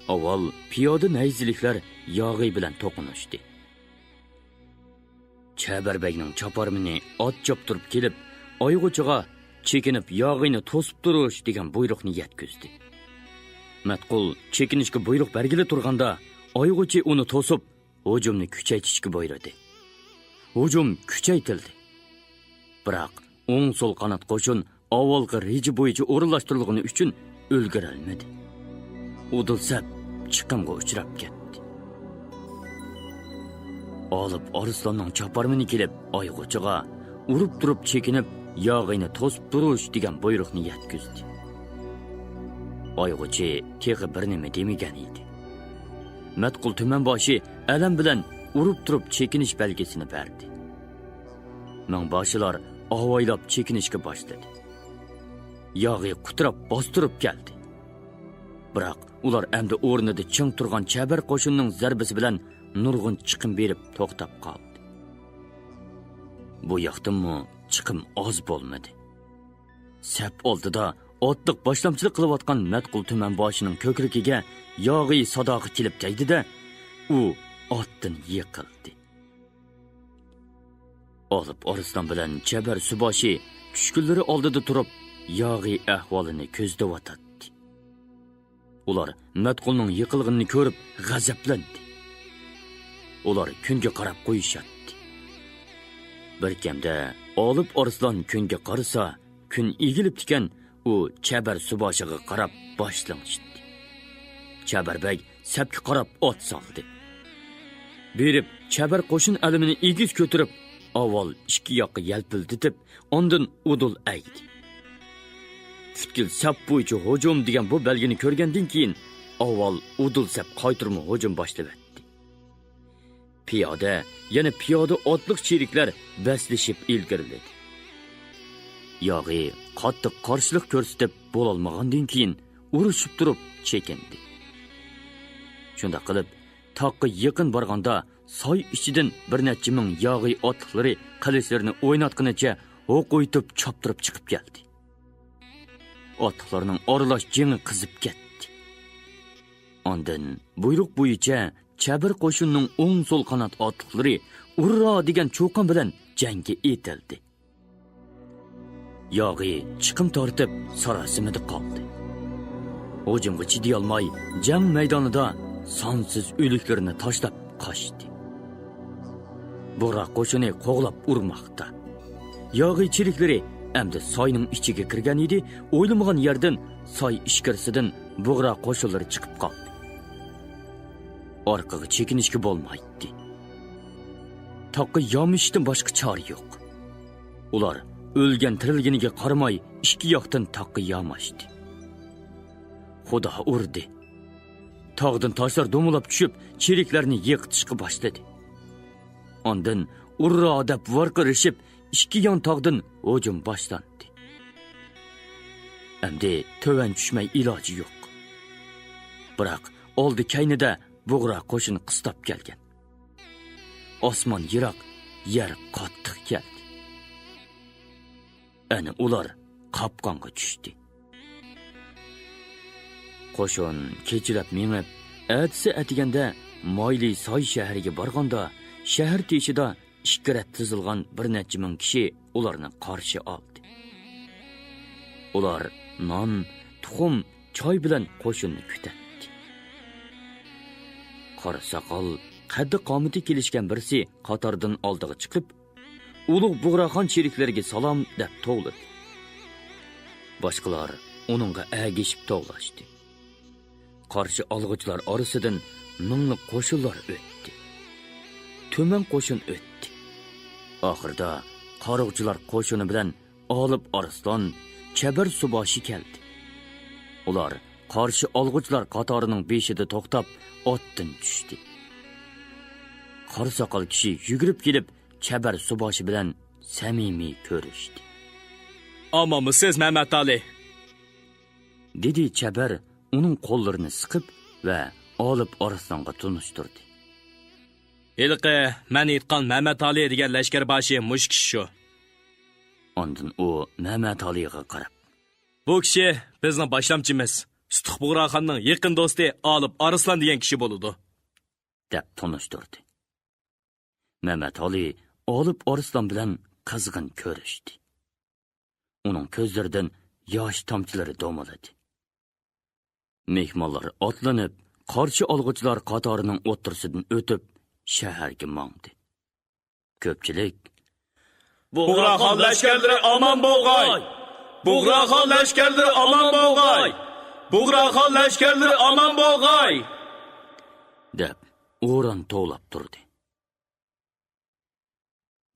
ئاۋۋال پىيادە نەيزىلىكلەر ياغىي بىلەن توقۇنۇشتى. چەبەر بەگنىڭ چاپارمىنى ئات چاپتۇرۇپ كېلىپ، ئايغۇچىغا چېكىنىپ ياغىينى توسۇپ تۇرۇش دېگەن بۇيرۇقنى يەتكۈزدى. مەتقۇل چېكىنىشكە بۇيرۇق بەرگىلى تۇرغاندا، ئايغۇچى ئۇنى توسۇپ، ھۇجۇمنى كۈچەيتىشكە بۇيرۇدى. ھۇجۇم كۈچەيتىلدى. بىراق، ئوڭ سول قانات قوشۇن ئاۋۋالقى رېجا بويىچە ئورۇنلاشتۇرۇلغىنى ئۈچۈن ئۈلگۈرەلمىدى. ئۇدۇل سەپ چىقىمغا ئۇچراپ كەتتى. ئالىپ ئارسلاننىڭ چاپارمىنى كېلىپ ئايغۇچىغا ئۇرۇپ تۇرۇپ چېكىنىپ، ياغىينى توسۇپ تۇرۇش دېگەن بۇيرۇقنى يەتكۈزدى. ئايغۇچى تېخى بىر نېمە دېمىگەن ئىدى. مەتقۇل تۈمەنباشى ئەلەم بىلەن ئۇرۇپ تۇرۇپ چېكىنىش بەلگىسىنى بەردى. مىڭباشىلار ئاۋايلاپ چېكىنىشكە باشلىدى. ياغىي قۇتراپ باستۇرۇپ كەلدى. بىراق ئۇلار ئەمدى ئورنىدا چىڭ تۇرغان چەبەر قوشۇننىڭ زەربىسى بىلەن نۇرغۇن چىقىم بېرىپ توختاپ قالدى. بۇ ياقتىنمۇ چىقىم ئاز بولمىدى. سەپ ئالدىدا ئاتلىق باشلامچىلىق قىلىۋاتقان مەتقۇل تۈمەنباشىنىڭ كۆكرىكىگە ياغىي ساداغا كېلىپ تەگدى-دە، ئۇ ئاتتىن يىقىلدى. ئالىپ ئارسلان بىلەن چەبەر سۇباشى چۈشكۈنلىرى ئالدىدا تۇرۇپ، ياغىي ئەھۋالىنى كۆزىتىۋاتاتتى. ئۇلار مەتقۇلنىڭ يىقىلغىنىنى كۆرۈپ غەزەپلەندى. ئۇلار كۈنگە قاراپ قويۇشاتتى. بىر كەمدە ئالىپ ئارسلان كۈنگە قارىسا، كۈن ئېگىلىپتىكەن، ئۇ چەبەر سۇباشىغا قاراپ باش لىڭشىتتى. چەبەر بەگ سەپكە قاراپ ئات سالدى. بېرىپ، چەبەر قوشۇن ئەلىمىنى ئېگىز كۆتۈرۈپ، ئاۋۋال ئىككى ياققا يەلپۈلدىتىپ، ئاندىن ئۇدۇل ئەگدى. پۈتكۈل سەپ بويىچە ھۇجۇم دېگەن بۇ بەلگىنى كۆرگەندىن كېيىن، ئاۋۋال ئۇدۇل سەپ قايتۇرما ھۇجۇم باشلىۋەتتى. پىيادە، يەنە پىيادە ئاتلىق چېرىكلەر بەسلىشىپ ئىلگىرىلىدى. ياغىي قاتتىق قارشىلىق كۆرسىتىپ بولالمىغاندىن كېيىن، ئۇرۇشۇپ تۇرۇپ چېكىندى. شۇنداق قىلىپ، تاغقا يېقىن بارغاندا، ساي ئىچىدىن بىر نەچچە مىڭ ياغىي ئاتلىقلىرى قىلىچلىرىنى ئويناتقىنىچە ھوقۇيتۇپ چاپتۇرۇپ چىقىپ كەلدى. ئاتلىقلارنىڭ ئارىلاش جېڭى قىزىپ كەتتى. ئاندىن بۇيرۇق بويىچە چەبەر قوشۇننىڭ ئوڭ سول قانات ئاتلىقلىرى ئۇررا دېگەن چۇقان بىلەن جەڭگە ئېتىلدى. ياغىي چىقىم تارتىپ ساراسىمىدە قالدى. ھۇجۇمغا چىدىيالماي، جەڭ مەيدانىدا سانسىز ئۆلۈكلىرىنى تاشلاپ قاچتى. بۇغرا قوشۇنى قوغلاپ ئۇرماقتا. ياغىي چېرىكلىرى ئەمدى ساينىڭ ئىچىگە كىرگەن ئىدى، ئويلىمىغان يەردىن ساي ئىچكىرىسىدىن بۇغرا قوشۇنلىرى چىقىپ قالدى. ئارقىغا چېكىنىشكە بولمايتتى. تاغقا يامىشىشتىن باشقا چارە يوق. ئۇلار ئۆلگەن تىرىلگىنىگە قارىماي، ئىككى ياقتىن تاغقا ياماشتى. خۇدا ئۇردى. تاغدىن تاشلار دومىلاپ چۈشۈپ، چېرىكلەرنى يىقىتىشقا باشلىدى. ئاندىن ئۇررا دەپ ۋارقىرىشىپ، ئىككى يان تاغدىن ھۇجۇم باشلاندى. ئەمدى تۆۋەن چۈشمەي ئىلاجى يوق. بىراق ئالدى كەينىدە بۇغرا قوشۇن قىستاپ كەلگەن. ئاسمان يىراق، يەر قاتتىق كەلدى. ئەنە ئۇلار قاپقانغا چۈشتى. قوشۇن كېچىلەپ مېڭىپ، ئەتىسى ئەتىگەندە مايلى ساي شەھىرىگە بارغاندا، شەھەر تېشىدا ئىككى رەت تىزىلغان بىر نەچچە مىڭ كىشى ئۇلارنى قارشى ئالدى. ئۇلار نان، تۇخۇم، چاي بىلەن قوشۇننى كۈتەتتى. قارا ساقال، قەددى قامىتى كېلىشكەن بىرسى قاتاردىن ئالدىغا چىقىپ، ئۇلۇغ بۇغراخان چېرىكلىرىگە سالام دەپ توۋلىدى. باشقىلار ئۇنىڭغا ئەگىشىپ توۋلاشتى. قارشى ئالغۇچىلار ئارىسىدىن مىڭلىق قوشۇنلار ئۆتتى. تۈمەن قوشۇن ئۆتتى. ئاخىرىدا قارىغۇچىلار قوشۇنى بىلەن ئالىپ ئارسلان، چەبەر سۇباشى كەلدى. ئۇلار قارشى ئالغۇچىلار قاتارىنىڭ بېشىدا توختاپ، ئاتتىن چۈشتى. قارا ساقال كىشى يۈگۈرۈپ كېلىپ، چەبەر سۇباشى بىلەن سەمىمىي كۆرۈشتى. ئامانمۇسىز، مەمەتئالى؟ دېدى چەبەر ئۇنىڭ قوللىرىنى سىقىپ ۋە ئالىپ ئارسلانغا تونۇشتۇردى. ھېلىقى مەن ئېيتقان مەمەتئالى دېگەن لەشكەرباشى مۇشۇ كىشى شۇ. ئاندىن ئۇ مەمەتئالىغا قاراپ، بۇ كىشى بىزنىڭ باشلامچىمىز، سۇتۇق بۇغراخاننىڭ يېقىن دوستى ئالىپ ئارسلان دېگەن كىشى بولىدۇ، دەپ تونۇشتۇردى. مەمەتئالى ئالىپ ئارسلان بىلەن قىزغىن كۆرۈشتى. ئۇنىڭ كۆزلىرىدىن ياش تامچىلىرى دومىلىدى. مېھمانلار ئاتلىنىپ، قارشى ئالغۇچىلار قاتارىنىڭ ئوتتۇرىسىدىن ئۆتۈپ، شەھەرگە ماڭدى. كۆپچىلىك، بۇغراخان لەشكەرلىرى ئامان بولغاي! بۇغراخان لەشكەرلىرى ئامان بولغاي! بۇغراخان لەشكەرلىرى ئامان بولغاي! دەپ، ئوران توۋلاپ تۇردى.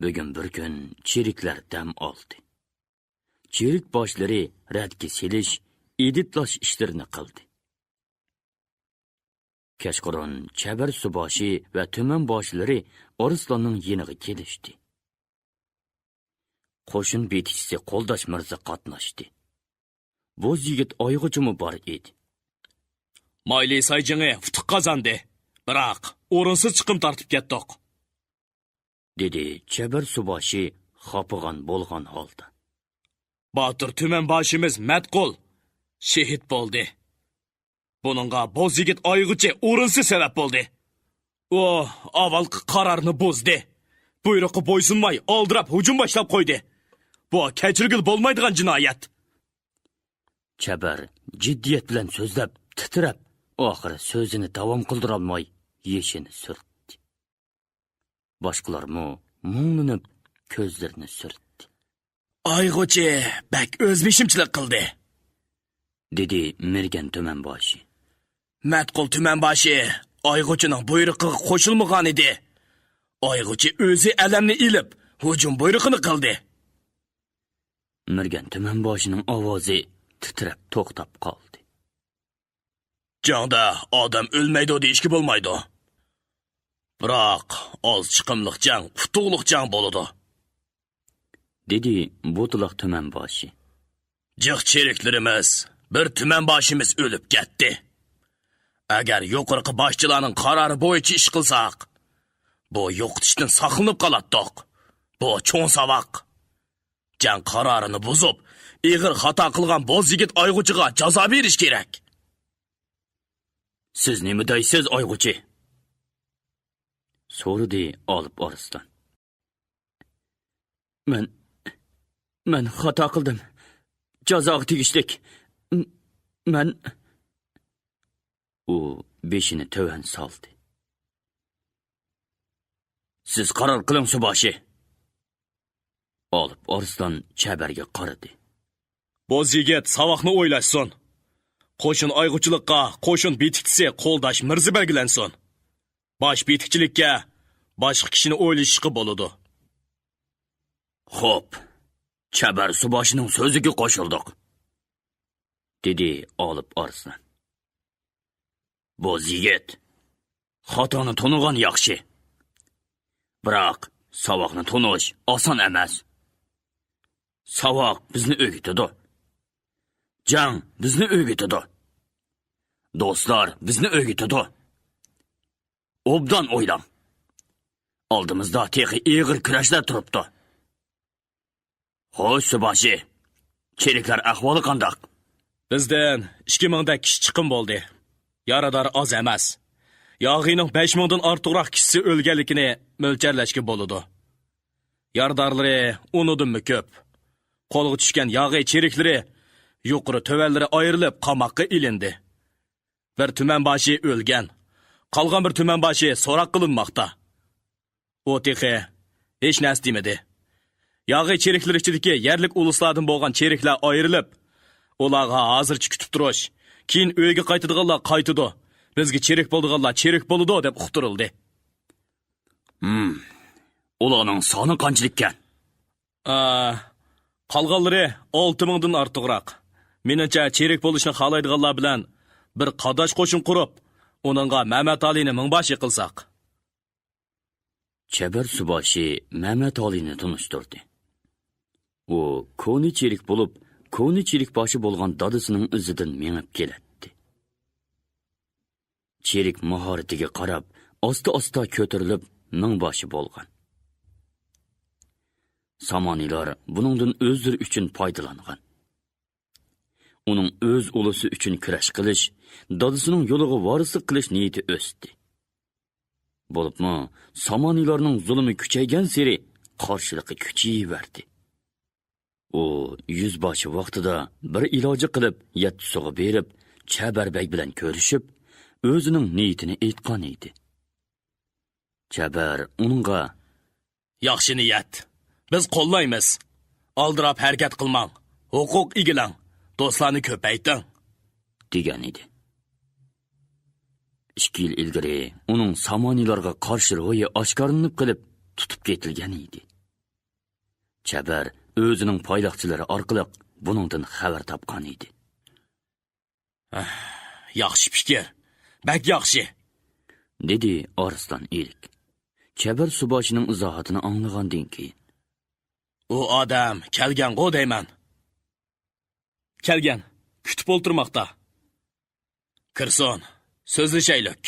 بۈگۈن بىر كۈن چېرىكلەر دەم ئالدى. چېرىك باشلىرى رەتكە سېلىش، ئېدىتلاش ئىشلىرىنى قىلدى. كەچقۇرۇن چەبەر سۇباشى ۋە تۈمەن باشلىرى ئارسلاننىڭ يېنىغا كېلىشتى. قوشۇن بېيتىكچىسى قولداش مىرزا قاتناشتى. بوز يىگىت ئايغۇچىمۇ بار ئىدى. مايلى سايجىڭى ئۇتۇق قازاندى، بىراق ئورۇنسىز چىقىم تارتىپ كەتتۇق، دېدى چەبەر سۇباشى خاپىغان بولغان ھالدا. باتۇر تۈمەن باشىمىز مەتقۇل شېھىت بولدى. بۇنىڭغا بوز يىگىت ئايغۇچى ئورۇنسىز سەۋەب بولدى. ئۇ ئاۋۋالقى قارارنى بۇزدى. بۇيرۇققا بويسۇنماي، ئالدىراپ ھۇجۇم باشلاپ قويدى. بۇ كەچۈرگىلى بولمايدىغان جىنايەت. چەبەر جىددىيەت بىلەن سۆزلەپ، تىترەپ، ئاخىرى سۆزىنى داۋام قىلدۇرالماي يېشىنى سۈرتتى. باشقىلارمۇ مۇڭلىنىپ كۆزلىرىنى سۈرتتى. ئايغۇچى بەك ئۆزبېشىمچىلىق قىلدى، دېدى مىرگەن تۈمەنباشى. مەتقۇل تۈمەنباشى ئايغۇچىنىڭ بۇيرۇقىغا قوشۇلمىغانىدى. ئايغۇچى ئۆزى ئەلەمنى ئېلىپ، ھۇجۇم بۇيرۇقىنى قىلدى. مىرگەن تۈمەنباشىنىڭ ئاۋازى تىترەپ توختاپ قالدى. جەڭدە ئادەم ئۆلمەيدۇ دېيىشكە بولمايدۇ. بىراق ئاز چىقىملىق جەڭ ئۇتۇقلۇق جەڭ بولىدۇ، دېدى بوتىلاق تۈمەنباشى. جىق چېرىكلىرىمىز، بىر تۈمەنباشىمىز ئۆلۈپ كەتتى. ئەگەر يۇقىرىقى باشچىلارنىڭ قارارى بويىچە ئىش قىلساق، بۇ يوقىتىشتىن ساقلىنىپ قالاتتۇق. بۇ چوڭ ساۋاق. جەڭ قارارىنى بۇزۇپ، ئېغىر خاتا قىلغان بوز يىگىت ئايغۇچىغا جازا بېرىش كېرەك. سىز نېمە دەيسىز، ئايغۇچى؟ سورىدى ئالىپ ئارسلان. مەن، مەن خاتا قىلدىم. جازاغا تېگىشلىك. م-، مەن. ئۇ بېشىنى تۆۋەن سالدى. سىز قارار قىلىڭ، سۇباشى. ئالىپ ئارسلان چەبەرگە قارىدى. بوز يىگىت ساۋاقنى ئويلاشسۇن. قوشۇن ئايغۇچىلىققا قوشۇن بېيتىكچىسى قولداش مىرزا بەلگىلەنسۇن. باش بېيتىكچىلىككە باشقا كىشىنى ئويلىشىشقا بولىدۇ. خوپ، چەبەر سۇباشىنىڭ سۆزىگە قوشۇلدۇق، دېدى ئالىپ ئارسلان. بوز يىگىت، خاتانى تونۇغان ياخشى. بىراق، ساۋاقنى تونۇش ئاسان ئەمەس. ساۋاق بىزنى ئۆگىتىدۇ. جەڭ بىزنى ئۆگىتىدۇ. دوستلار بىزنى ئۆگىتىدۇ. ئوبدان ئويلاڭ. ئالدىمىزدا تېخى ئېغىر كۈرەشلەر تۇرۇپتۇ. خوش، سۇباشى، چېرىكلەر ئەھۋالى قانداق؟ بىزدىن ئىككى مىڭدەك كىشى چىقىم بولدى. يارىدار ئاز ئەمەس. ياغىينىڭ بەش مىڭدىن ئارتۇقراق كىشىسى ئۆلگەنلىكىنى مۆلچەرلەشكە بولىدۇ. يارىدارلىرى ئۇنىڭدىنمۇ كۆپ. قولغا چۈشكەن ياغىي چېرىكلىرى يۇقىرى تۆۋەنلىرى ئايرىلىپ قاماققا ئېلىندى. بىر تۈمەنباشى ئۆلگەن، قالغان بىر تۈمەنباشى سوراق قىلىنماقتا. ئۇ تېخى ھېچ نەرسە دېمىدى. ياغىي چېرىكلىرى ئىچىدىكى يەرلىك ئۇلۇسلاردىن بولغان چېرىكلەر ئايرىلىپ، ئۇلارغا ھازىرچە كۈتۈپ تۇرۇش. كېيىن ئۆيگە قايتىدىغانلار قايتىدۇ. بىزگە چېرىك بولىدىغانلار چېرىك بولىدۇ، دەپ ئۇقتۇرۇلدى. ھىم. ئۇلارنىڭ سانى قانچىلىككەن؟ ئا، قالغانلىرى ئالتە مىڭدىن ئارتۇقراق. مېنىڭچە، چېرىك بولۇشنى خالايدىغانلار بىلەن بىر قاداش قوشۇن قۇرۇپ، ئۇنىڭغا مەمەتئالىنى مىڭباشى قىلساق. چەبەر سۇباشى مەمەتئالىنى تونۇشتۇردى. ئۇ كونا چېرىك بولۇپ، كونا چېرىكباشى بولغان دادىسىنىڭ ئىزىدىن مېڭىپ كېلەتتى. چېرىك ماھارىتىگە قاراپ، ئاستا-ئاستا كۆتۈرۈلۈپ، مىڭباشى بولغان. سامانىيلار بۇنىڭدىن ئۆزلىرى ئۈچۈن پايدىلانغان. ئۇنىڭ ئۆز ئۇلۇسى ئۈچۈن كۈرەش قىلىش، دادىسىنىڭ يولىغا ۋارىسلىق قىلىش نىيىتى ئۆستى. بولۇپمۇ سامانىيلارنىڭ زۇلۇمى كۈچەيگەنسېرى قارشىلىقى كۈچىيىۋەردى. ئۇ يۈزباشى ۋاقتىدا بىر ئىلاجى قىلىپ، يەتتىسۇغا بېرىپ، چەبەر بەگ بىلەن كۆرۈشۈپ، ئۆزىنىڭ نىيىتىنى ئېيتقان ئىدى. چەبەر ئۇنىڭغا، «ياخشى نىيەت. بىز قوللايمىز. ئالدىراپ ھەرىكەت قىلماڭ. ھوقۇق ئىگىلەڭ. دوستلارنى كۆپەيتىڭ.» دېگەن ئىدى. ئىككى يىل ئىلگىرى ئۇنىڭ سامانىيلارغا قارشى روھى ئاشكارىلىنىپ قېلىپ، تۇتۇپ كېتىلگەن ئىدى. چەبەر ئۆزىنىڭ پايلاقچىلىرى ئارقىلىق بۇنىڭدىن خەۋەر تاپقان ئىدى. «ئەھ، ياخشى پىكىر، بەك ياخشى!» دېدى ئارسلان ئېرىك، چەبەر سۇباشىنىڭ ئىزاھاتىنى ئاڭلىغاندىن كېيىن. «ئۇ ئادەم كەلگەنغۇ دەيمەن.» «كەلگەن، كۈتۈپ ئولتۇرماقتا.» «كىرسۇن، سۆزلىشەيلىك.»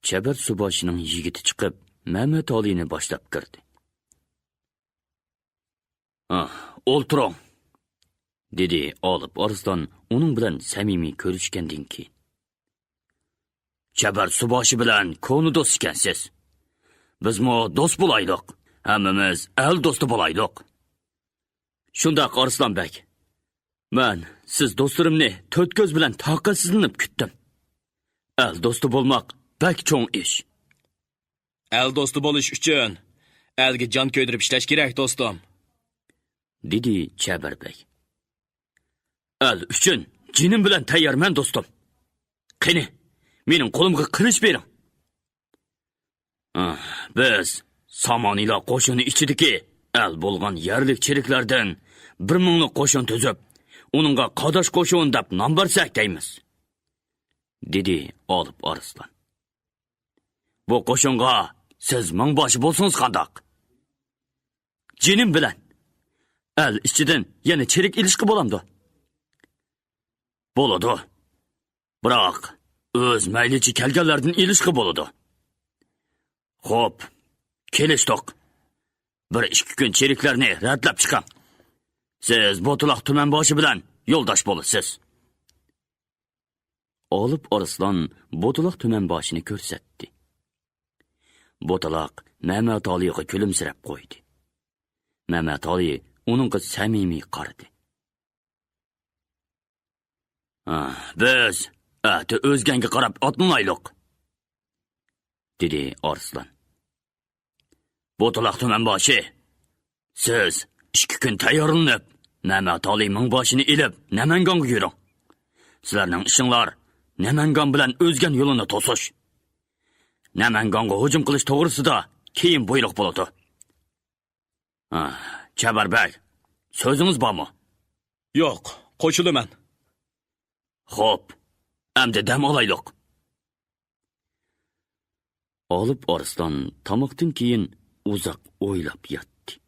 چەبەر سۇباشىنىڭ يىگىتى چىقىپ، مەمەتئالىنى باشلاپ كىردى. «ئاھ، ئولتۇرۇڭ.» دېدى ئالىپ ئارسلان ئۇنىڭ بىلەن سەمىمىي كۆرۈشكەندىن كېيىن. «چەبەر سۇباشى بىلەن كونا دوست ئىكەنسىز. بىزمۇ دوست بولايلۇق. ھەممىمىز ئەل دوستى بولايلۇق.» «شۇنداق، ئارسلان بەگ. مەن سىز دوستلىرىمنى تۆت كۆز بىلەن تاقەتسىزلىنىپ كۈتتۈم. ئەل دوستى بولماق بەك چوڭ ئىش.» «ئەل دوستى بولۇش ئۈچۈن ئەلگە جان كۆيدۈرۈپ ئىشلەش كېرەك، دوستۇم.» دېدى چەبەر بەگ. «ئەل ئۈچۈن جېنىم بىلەن تەييارمەن، دوستۇم. قېنى، مېنىڭ قولۇمغا قىلىچ بېرىڭ.» «ئاھ، بىز سامانىيلار قوشۇنى ئىچىدىكى ئەل بولغان يەرلىك چېرىكلەردىن بىر مىڭلىق قوشۇن تۈزۈپ، ئۇنىڭغا قاداش قوشۇن دەپ نام بەرسەك دەيمىز.» دېدى ئالىپ ئارسلان. «بۇ قوشۇنغا سىز مىڭباشى بولسىڭىز قانداق؟» «جېنىم بىلەن. ئەل ئىچىدىن يەنە چېرىك ئېلىشقا بولامدۇ؟» «بولىدۇ. بىراق، ئۆز مەيلىچە كەلگەنلەردىن ئېلىشقا بولىدۇ.» «خوپ، كېلىشتۇق. بىر ئىككى كۈن چېرىكلەرنى رەتلەپ چىقىڭ. سىز بوتىلاق تۈمەنباشى بىلەن يولداش بولىسىز.» ئالىپ ئارسلان بوتىلاق تۈمەنباشىنى كۆرسەتتى. بوتىلاق مەمەتئالىغا كۈلۈمسىرەپ قويدى. مەمەتئالى ئۇنىڭغا سەمىمىي قارىدى. «ھە، بىز ئەتە ئۆزگەنگە قاراپ ئاتلىنايلۇق.» دېدى ئارسلان. «بوتىلاق تۈمەنباشى، سىز ئىككى كۈن تەييارلىنىپ، مەمەتئالى مىڭباشىنى ئېلىپ، نەمەنگانغا يۈرۈڭ. سىلەرنىڭ ئىشىڭلار نەمەنگان بىلەن ئۆزگەن يولىنى توسۇش. نەمەنگانغا ھۇجۇم قىلىش توغرىسىدا كېيىن بۇيرۇق بولىدۇ. ھە، چەبەر بەگ، سۆزىڭىز بارمۇ؟» «ياق، قوشۇلىمەن.» «خوپ، ئەمدى دەم ئالايلۇق.» ئالىپ ئارسلان تاماقتىن كېيىن ئۇزاق ئويلاپ ياتتى.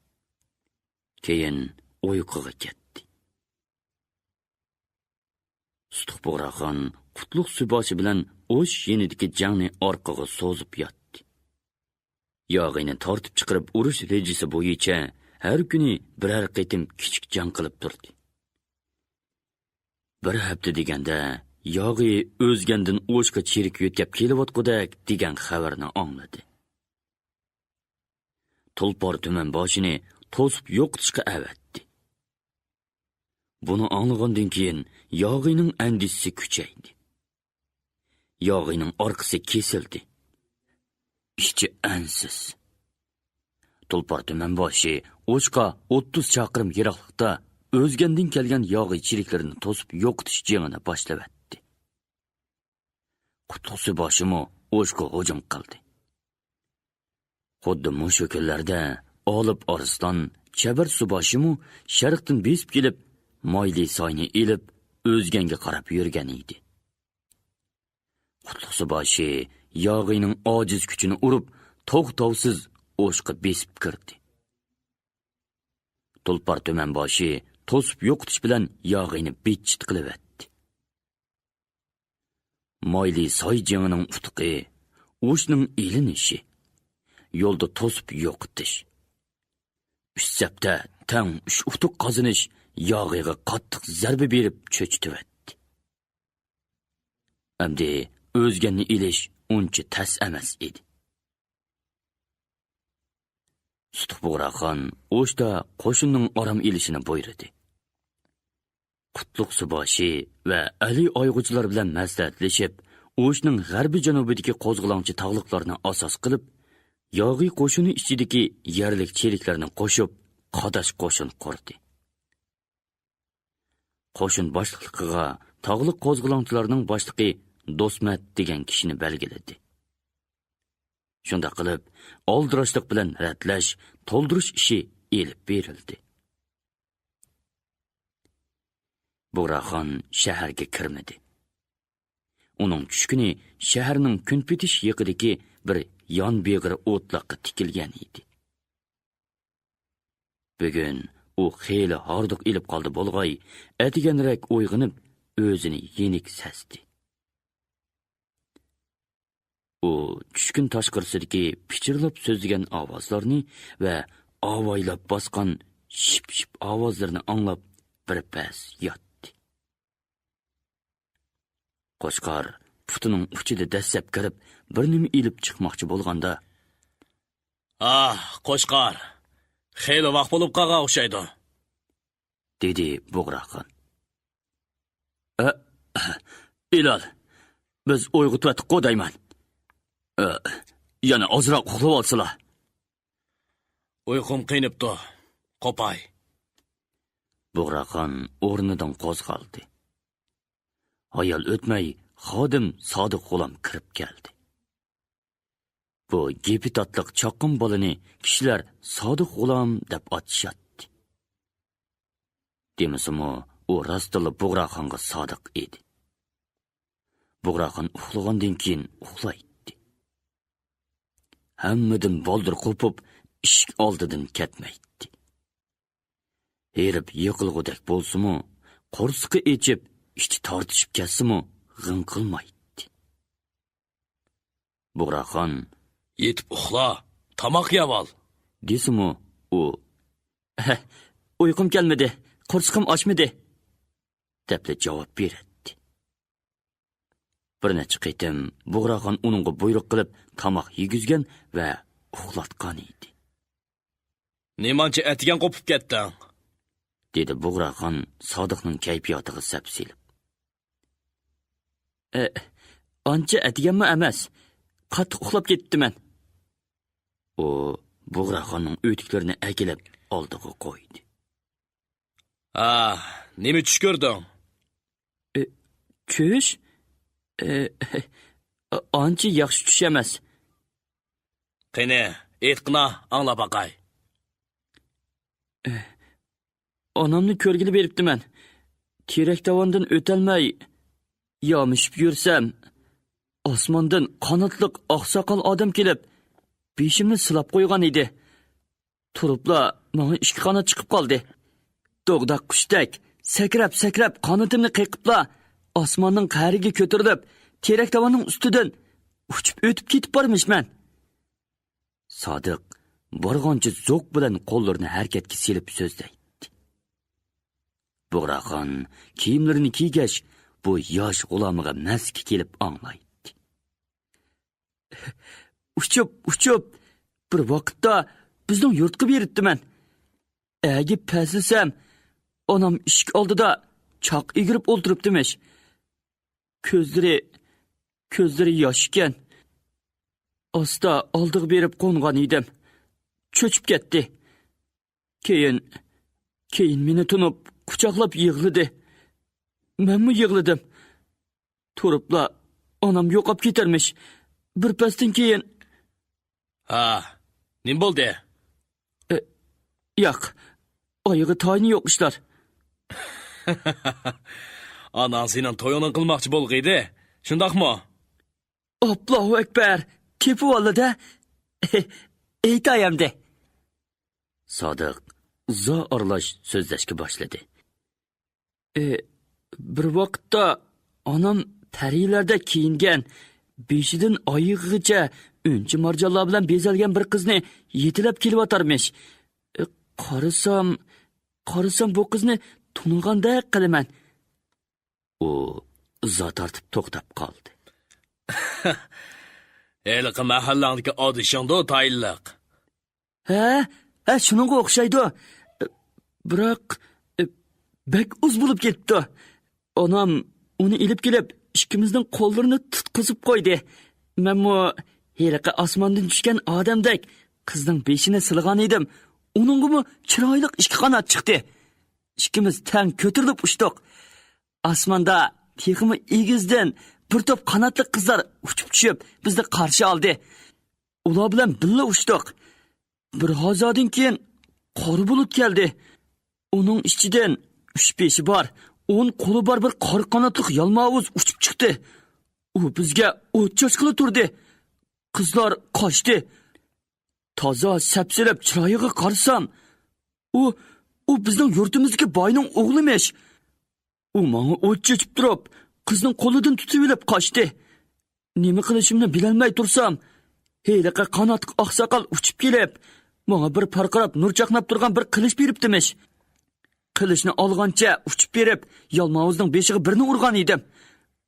كېيىن ئۇيقۇغا كەتتى. سۇتۇق بۇغراخان قۇتلۇق سۇباشى بىلەن ئوش يېنىدىكى جەڭنى ئارقىغا سوزۇپ ياتتى. ياغىنى تارتىپ چىقىرىپ ئۇرۇش رېجىسى بويىچە ھەر كۈنى بىرەر قېتىم كىچىك جەڭ قىلىپ تۇردى. بىر ھەپتە دېگەندە، ياغى ئۆزگەندىن ئوشقا چېرىك يۆتكەپ كېلىۋاتقۇدەك دېگەن خەۋەرنى ئاڭلىدى. تۇلپار تۈمەنباشىنى توسۇپ يوقىتىشقا ئەۋەتتى. بۇنى ئاڭلىغاندىن كېيىن ياغىنىڭ ئەندىشىسى كۈچەيدى. ياغىنىڭ ئارقىسى كېسىلدى. ئىچى ئەنسىز. تۇلپار تۈمەنباشى ئوشقا ئوتتۇز چاقىرىم يىراقلىقتا ئۆزگەندىن كەلگەن ياغىي چېرىكلىرىنى توسۇپ يوقىتىش جېڭىنى باشلىۋەتتى. قۇتلۇق سۇباشىمۇ ئوشقا ھۇجۇم قىلدى. خۇددى مۇشۇ كۈنلەردە ئالىپ ئارسلان چەبەر سۇباشىمۇ شەرقتىن بېسىپ كېلىپ، مايلى ساينى ئېلىپ، ئۆزگەنگە قاراپ يۈرگەن ئىدى. قۇتلۇق سۇباشى ياغىينىڭ ئاجىز كۈچىنى ئۇرۇپ، توختاۋسىز ئوشقا بېسىپ كىردى. تۇلپار تۈمەنباشى توسۇپ يوقىتىش بىلەن ياغىينى بىتچىت قىلىۋەتتى. مايلى ساي جېڭىنىڭ ئۇتۇقى، ئوشنىڭ ئېلىنىشى، يولدا توسۇپ يوقىتىش. ئۈچ سەپتە تەڭ ئۈچ ئۇتۇق قازىنىش ياغىيغا قاتتىق زەربە بېرىپ چۆچۈتۈۋەتتى. ئەمدى ئۆزگەننى ئېلىش ئۇنچە تەس ئەمەس ئىدى. سۇتۇق بۇغراخان ئوشتا قوشۇننىڭ ئارام ئېلىشىنى بۇيرۇدى. قۇتلۇق سۇباشى ۋە ئەلى ئايغۇچىلار بىلەن مەسلىھەتلىشىپ، ئوشنىڭ غەربىي جەنۇبىدىكى قوزغىلاڭچى تاغلىقلارنى ئاساس قىلىپ، ياغىي قوشۇنى ئىچىدىكى يەرلىك چېرىكلەرنى قوشۇپ، قاداش قوشۇن قۇردى. قوشۇن باشلىقلىقىغا تاغلىق قوزغىلاڭچىلارنىڭ باشلىقى دوسمەت دېگەن كىشىنى بەلگىلىدى. شۇنداق قىلىپ، ئالدىراشلىق بىلەن رەتلەش، تولدۇرۇش ئىشى ئېلىپ بېرىلدى. بۇغراخان شەھەرگە كىرمىدى. ئۇنىڭ چۈشكۈنى شەھەرنىڭ كۈنپېتىش يېقىدىكى بىر يان بېغىر ئوتلاققا تىكىلگەن ئىدى. بۈگۈن ئۇ خېلى ھاردۇق ئېلىپ قالدى بولغاي، ئەتىگەنرەك ئويغىنىپ، ئۆزىنى يېنىك سەزدى. ئۇ چۈشكۈن تاشقىرىسىدىكى پىچىرلاپ سۆزلىگەن ئاۋازلارنى ۋە ئاۋايلاپ باسقان شىپ-شىپ ئاۋازلىرىنى ئاڭلاپ، بىر پەس ياتتى. قوچقار پۇتىنىڭ ئۇچىدا دەسسەپ كىرىپ، بىر نېمە ئېلىپ چىقماقچى بولغاندا، «ئاھ، قوچقار، خېلى ۋاق بولۇپ قالغان ئوخشايدۇ.» دېدى بۇغراخان. «ئە، ئىلال، بىز ئويغىتىۋەتتۇققۇ دەيمەن. ئە، يەنە ئازراق ئۇخلىۋالسىلا.» «ئۇيقۇم قېنىپتۇ، قوپاي.» بۇغراخان ئورنىدىن قوزغالدى. ھايال ئۆتمەي خادىم سادىق غۇلام كىرىپ كەلدى. بۇ گېپى تاتلىق چاققان بالىنى كىشىلەر سادىق غۇلام دەپ ئاتىشاتتى. دېمىسىمۇ، ئۇ راستتىنلا بۇغراخانغا سادىق ئىدى. بۇغراخان ئۇخلىغاندىن كېيىن ئۇخلايتتى. ھەممىدىن بالدۇر قوپۇپ، ئىشىك ئالدىدىن كەتمەيتتى. ھېرىپ يىقىلغۇدەك بولسىمۇ، قورسىقى ئېچىپ، ئىچى تارتىشىپ كەتسىمۇ، غىڭ قىلمايتتى. بۇغراخان، «يېتىپ ئۇخلا، تاماق يەۋال.» دېسىمۇ، ئۇ، «ئۇيقۇم كەلمىدى، قورسىقىم ئاچمىدى.» دەپلا جاۋاب بېرەتتى. بىر نەچچە قېتىم بۇغراخان ئۇنىڭغا بۇيرۇق قىلىپ، تاماق يېگۈزگەن ۋە ئۇخلاتقان ئىدى. «نېمانچە ئەتىگەن قوپۇپ كەتتىڭ؟» دېدى بۇغراخان سادىقنىڭ كەيپىياتىغا سەپسېلىپ. «ئە، ئانچە ئەتىگەنمۇ ئەمەس. قاتتىق ئۇخلاپ كېتىپتىمەن.» ئۇ بۇغراخاننىڭ ئۆتۈكلىرىنى ئەكېلىپ ئالدىغا قويدى. «ھا، نېمە چۈش كۆردۈڭ؟» «ئە، چۈش؟ ئە، ئانچە ياخشى چۈش ئەمەس.» «قېنى، ئېيتقىنا، ئاڭلاپ باقاي.» «ئە، ئانامنى كۆرگىلى بېرىپتىمەن. تېرەك داۋاندىن ئۆتەلمەي يامىشىپ يۈرسەم، ئاسماندىن قاناتلىق ئاقساقال ئادەم كېلىپ، بېشىمنى سىلاپ قويغان ئىدى. تۇرۇپلا ماڭا ئىككى قانات چىقىپ قالدى. دوغداق قۇشتەك سەكرەپ-سەكرەپ قانىتىمنى قېقىپلا، ئاسماننىڭ قەرىگە كۆتۈرۈلۈپ، تېرەك داۋاننىڭ ئۈستىدىن ئۇچۇپ ئۆتۈپ كېتىپ بارمىشمەن.» سادىق بارغانچە زوق بىلەن قوللىرىنى ھەرىكەتكە سېلىپ سۆزلەيتتى. بۇغراخان كىيىملىرىنى كىيگەچ، بۇ ياش غۇلامىغا مەسكە كېلىپ ئاڭلايتتى. «ئۇچۇپ، ئۇچۇپ، بىر ۋاقىتتا بىزنىڭ يۇرتقا بېرىپتىمەن. ئەگىپ پەسلىسەم، ئانام ئىشىك ئالدىدا چاق ئېگىرىپ ئولتۇرۇپتىمىش. كۆزلىرى، كۆزلىرى ياش ئىكەن. ئاستا ئالدىغا بېرىپ قونغان ئىدىم. چۆچۈپ كەتتى. كېيىن، كېيىن مېنى تونۇپ، قۇچاقلاپ يىغلىدى. مەنمۇ يىغلىدىم. تۇرۇپلا ئانام يوقاپ كېتەرمىش. بىر پەستىن كېيىن. ھا، نېمە بولدى؟ ئە، ياق، ئايىغى تايىنى يوق ئىشلار. ئاناڭ سېنىڭ تويۇڭنى قىلماقچى بولغىيدى، شۇنداقمۇ؟ ئاپلاھۇ ئەكبەر، تېپىۋالدى-دە. ئېيتاي ئەمدى. سادىق زا ئارىلاش سۆزلەشكە باشلىدى. ئى، بىر ۋاقىتتا ئانام پەرىلەردەك كىيىنگەن، بېشىدىن ئايىغىغىچە ئۈنچە مارجانلار بىلەن بېزەلگەن بىر قىزنى يېتىلەپ كېلىۋاتارمىش. ئى، قارىسام، قارىسام بۇ قىزنى تونۇغاندەك قىلىمەن. ئۇ زا تارتىپ توختاپ قالدى. ھېلىقى مەھەللەڭدىكى ئادىشىڭدۇ تايىنلىق؟ ھە، ھە، شۇنىڭغا ئوخشايدۇ. بىراق، بەك ئۇز بولۇپ كېتىپتۇ. ئانام ئۇنى ئېلىپ كېلىپ، ئىككىمىزنىڭ قوللىرىنى تۇتقۇزۇپ قويدى. مەنمۇ ھېلىقى ئاسماندىن چۈشكەن ئادەمدەك قىزنىڭ بېشىنى سىلىغان ئىدىم. ئۇنىڭغىمۇ چىرايلىق ئىككى قانات چىقتى. ئىككىمىز تەڭ كۆتۈرۈلۈپ ئۇچتۇق. ئاسماندا تېخىمۇ ئېگىزدىن بىر توپ قاناتلىق قىزلار ئۇچۇپ چۈشۈپ، بىزنى قارشى ئالدى. ئۇلار بىلەن بىللە ئۇچتۇق. بىر ھازادىن كېيىن قارا بۇلۇت كەلدى. ئۇنىڭ ئىچىدىن ئۈچ بېشى بار، ئون قولى بار بىر قارا قاناتلىق يالماۋۇز ئۇچۇپ چىقتى. ئۇ بىزگە ئوت چاچقىلى تۇردى. قىزلار قاچتى. تازا سەپسېلىپ چىرايىغا قارىسام، ئۇ، ئۇ بىزنىڭ يۇرتىمىزدىكى باينىڭ ئوغلىمىش. ئۇ ماڭا ئوت چېچىپ تۇرۇپ، قىزنىڭ قولىدىن تۇتۇۋېلىپ قاچتى. نېمە قىلىشىمنى بىلەلمەي تۇرسام، ھېلىقى قاناتلىق ئاقساقال ئۇچۇپ كېلىپ، ماڭا بىر پارقىراپ نۇر چاقناپ تۇرغان بىر قىلىچ بېرىپتىمىش. قىلىچنى ئالغانچە ئۇچۇپ بېرىپ، يالماۋۇزنىڭ بېشىغا بىرنى ئۇرغان ئىدىم.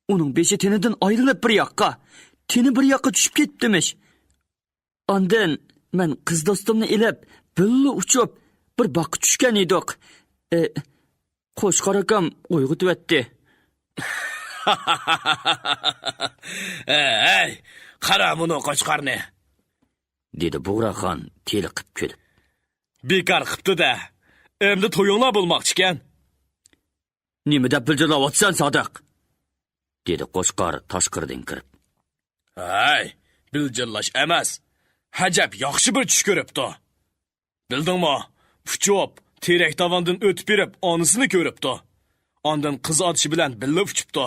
ئۇنىڭ بېشى تېنىدىن ئايرىلىپ بىر ياققا، تېنى بىر ياققا چۈشۈپ كېتىپتىمىش. ئاندىن مەن قىز دوستۇمنى ئېلىپ، بىللە ئۇچۇپ، بىر باغقا چۈشكەن ئىدۇق. ئى، قوچقار ئاكام ئويغىتىۋەتتى. ھەي، قارا مۇنۇ قوچقارنى! دېدى بۇغراخان تېلىقىپ كۈلۈپ. بىكار قىپتۇ-دە. ئەمدى تويۇڭلار بولماقچىكەن. نېمە دەپ بىلجىرلاۋاتىسەن، سادىق؟ دېدى قوچقار تاشقىرىدىن كىرىپ. ھەي، بىلجىرلاش ئەمەس. ھەجەپ ياخشى بىر چۈش كۆرۈپتۇ. بىلدىڭمۇ؟ ئۇچۇپ، تېرەك داۋاندىن ئۆتۈپ بېرىپ، ئانىسىنى كۆرۈپتۇ. ئاندىن قىز ئاتىشى بىلەن بىللە ئۇچۇپتۇ.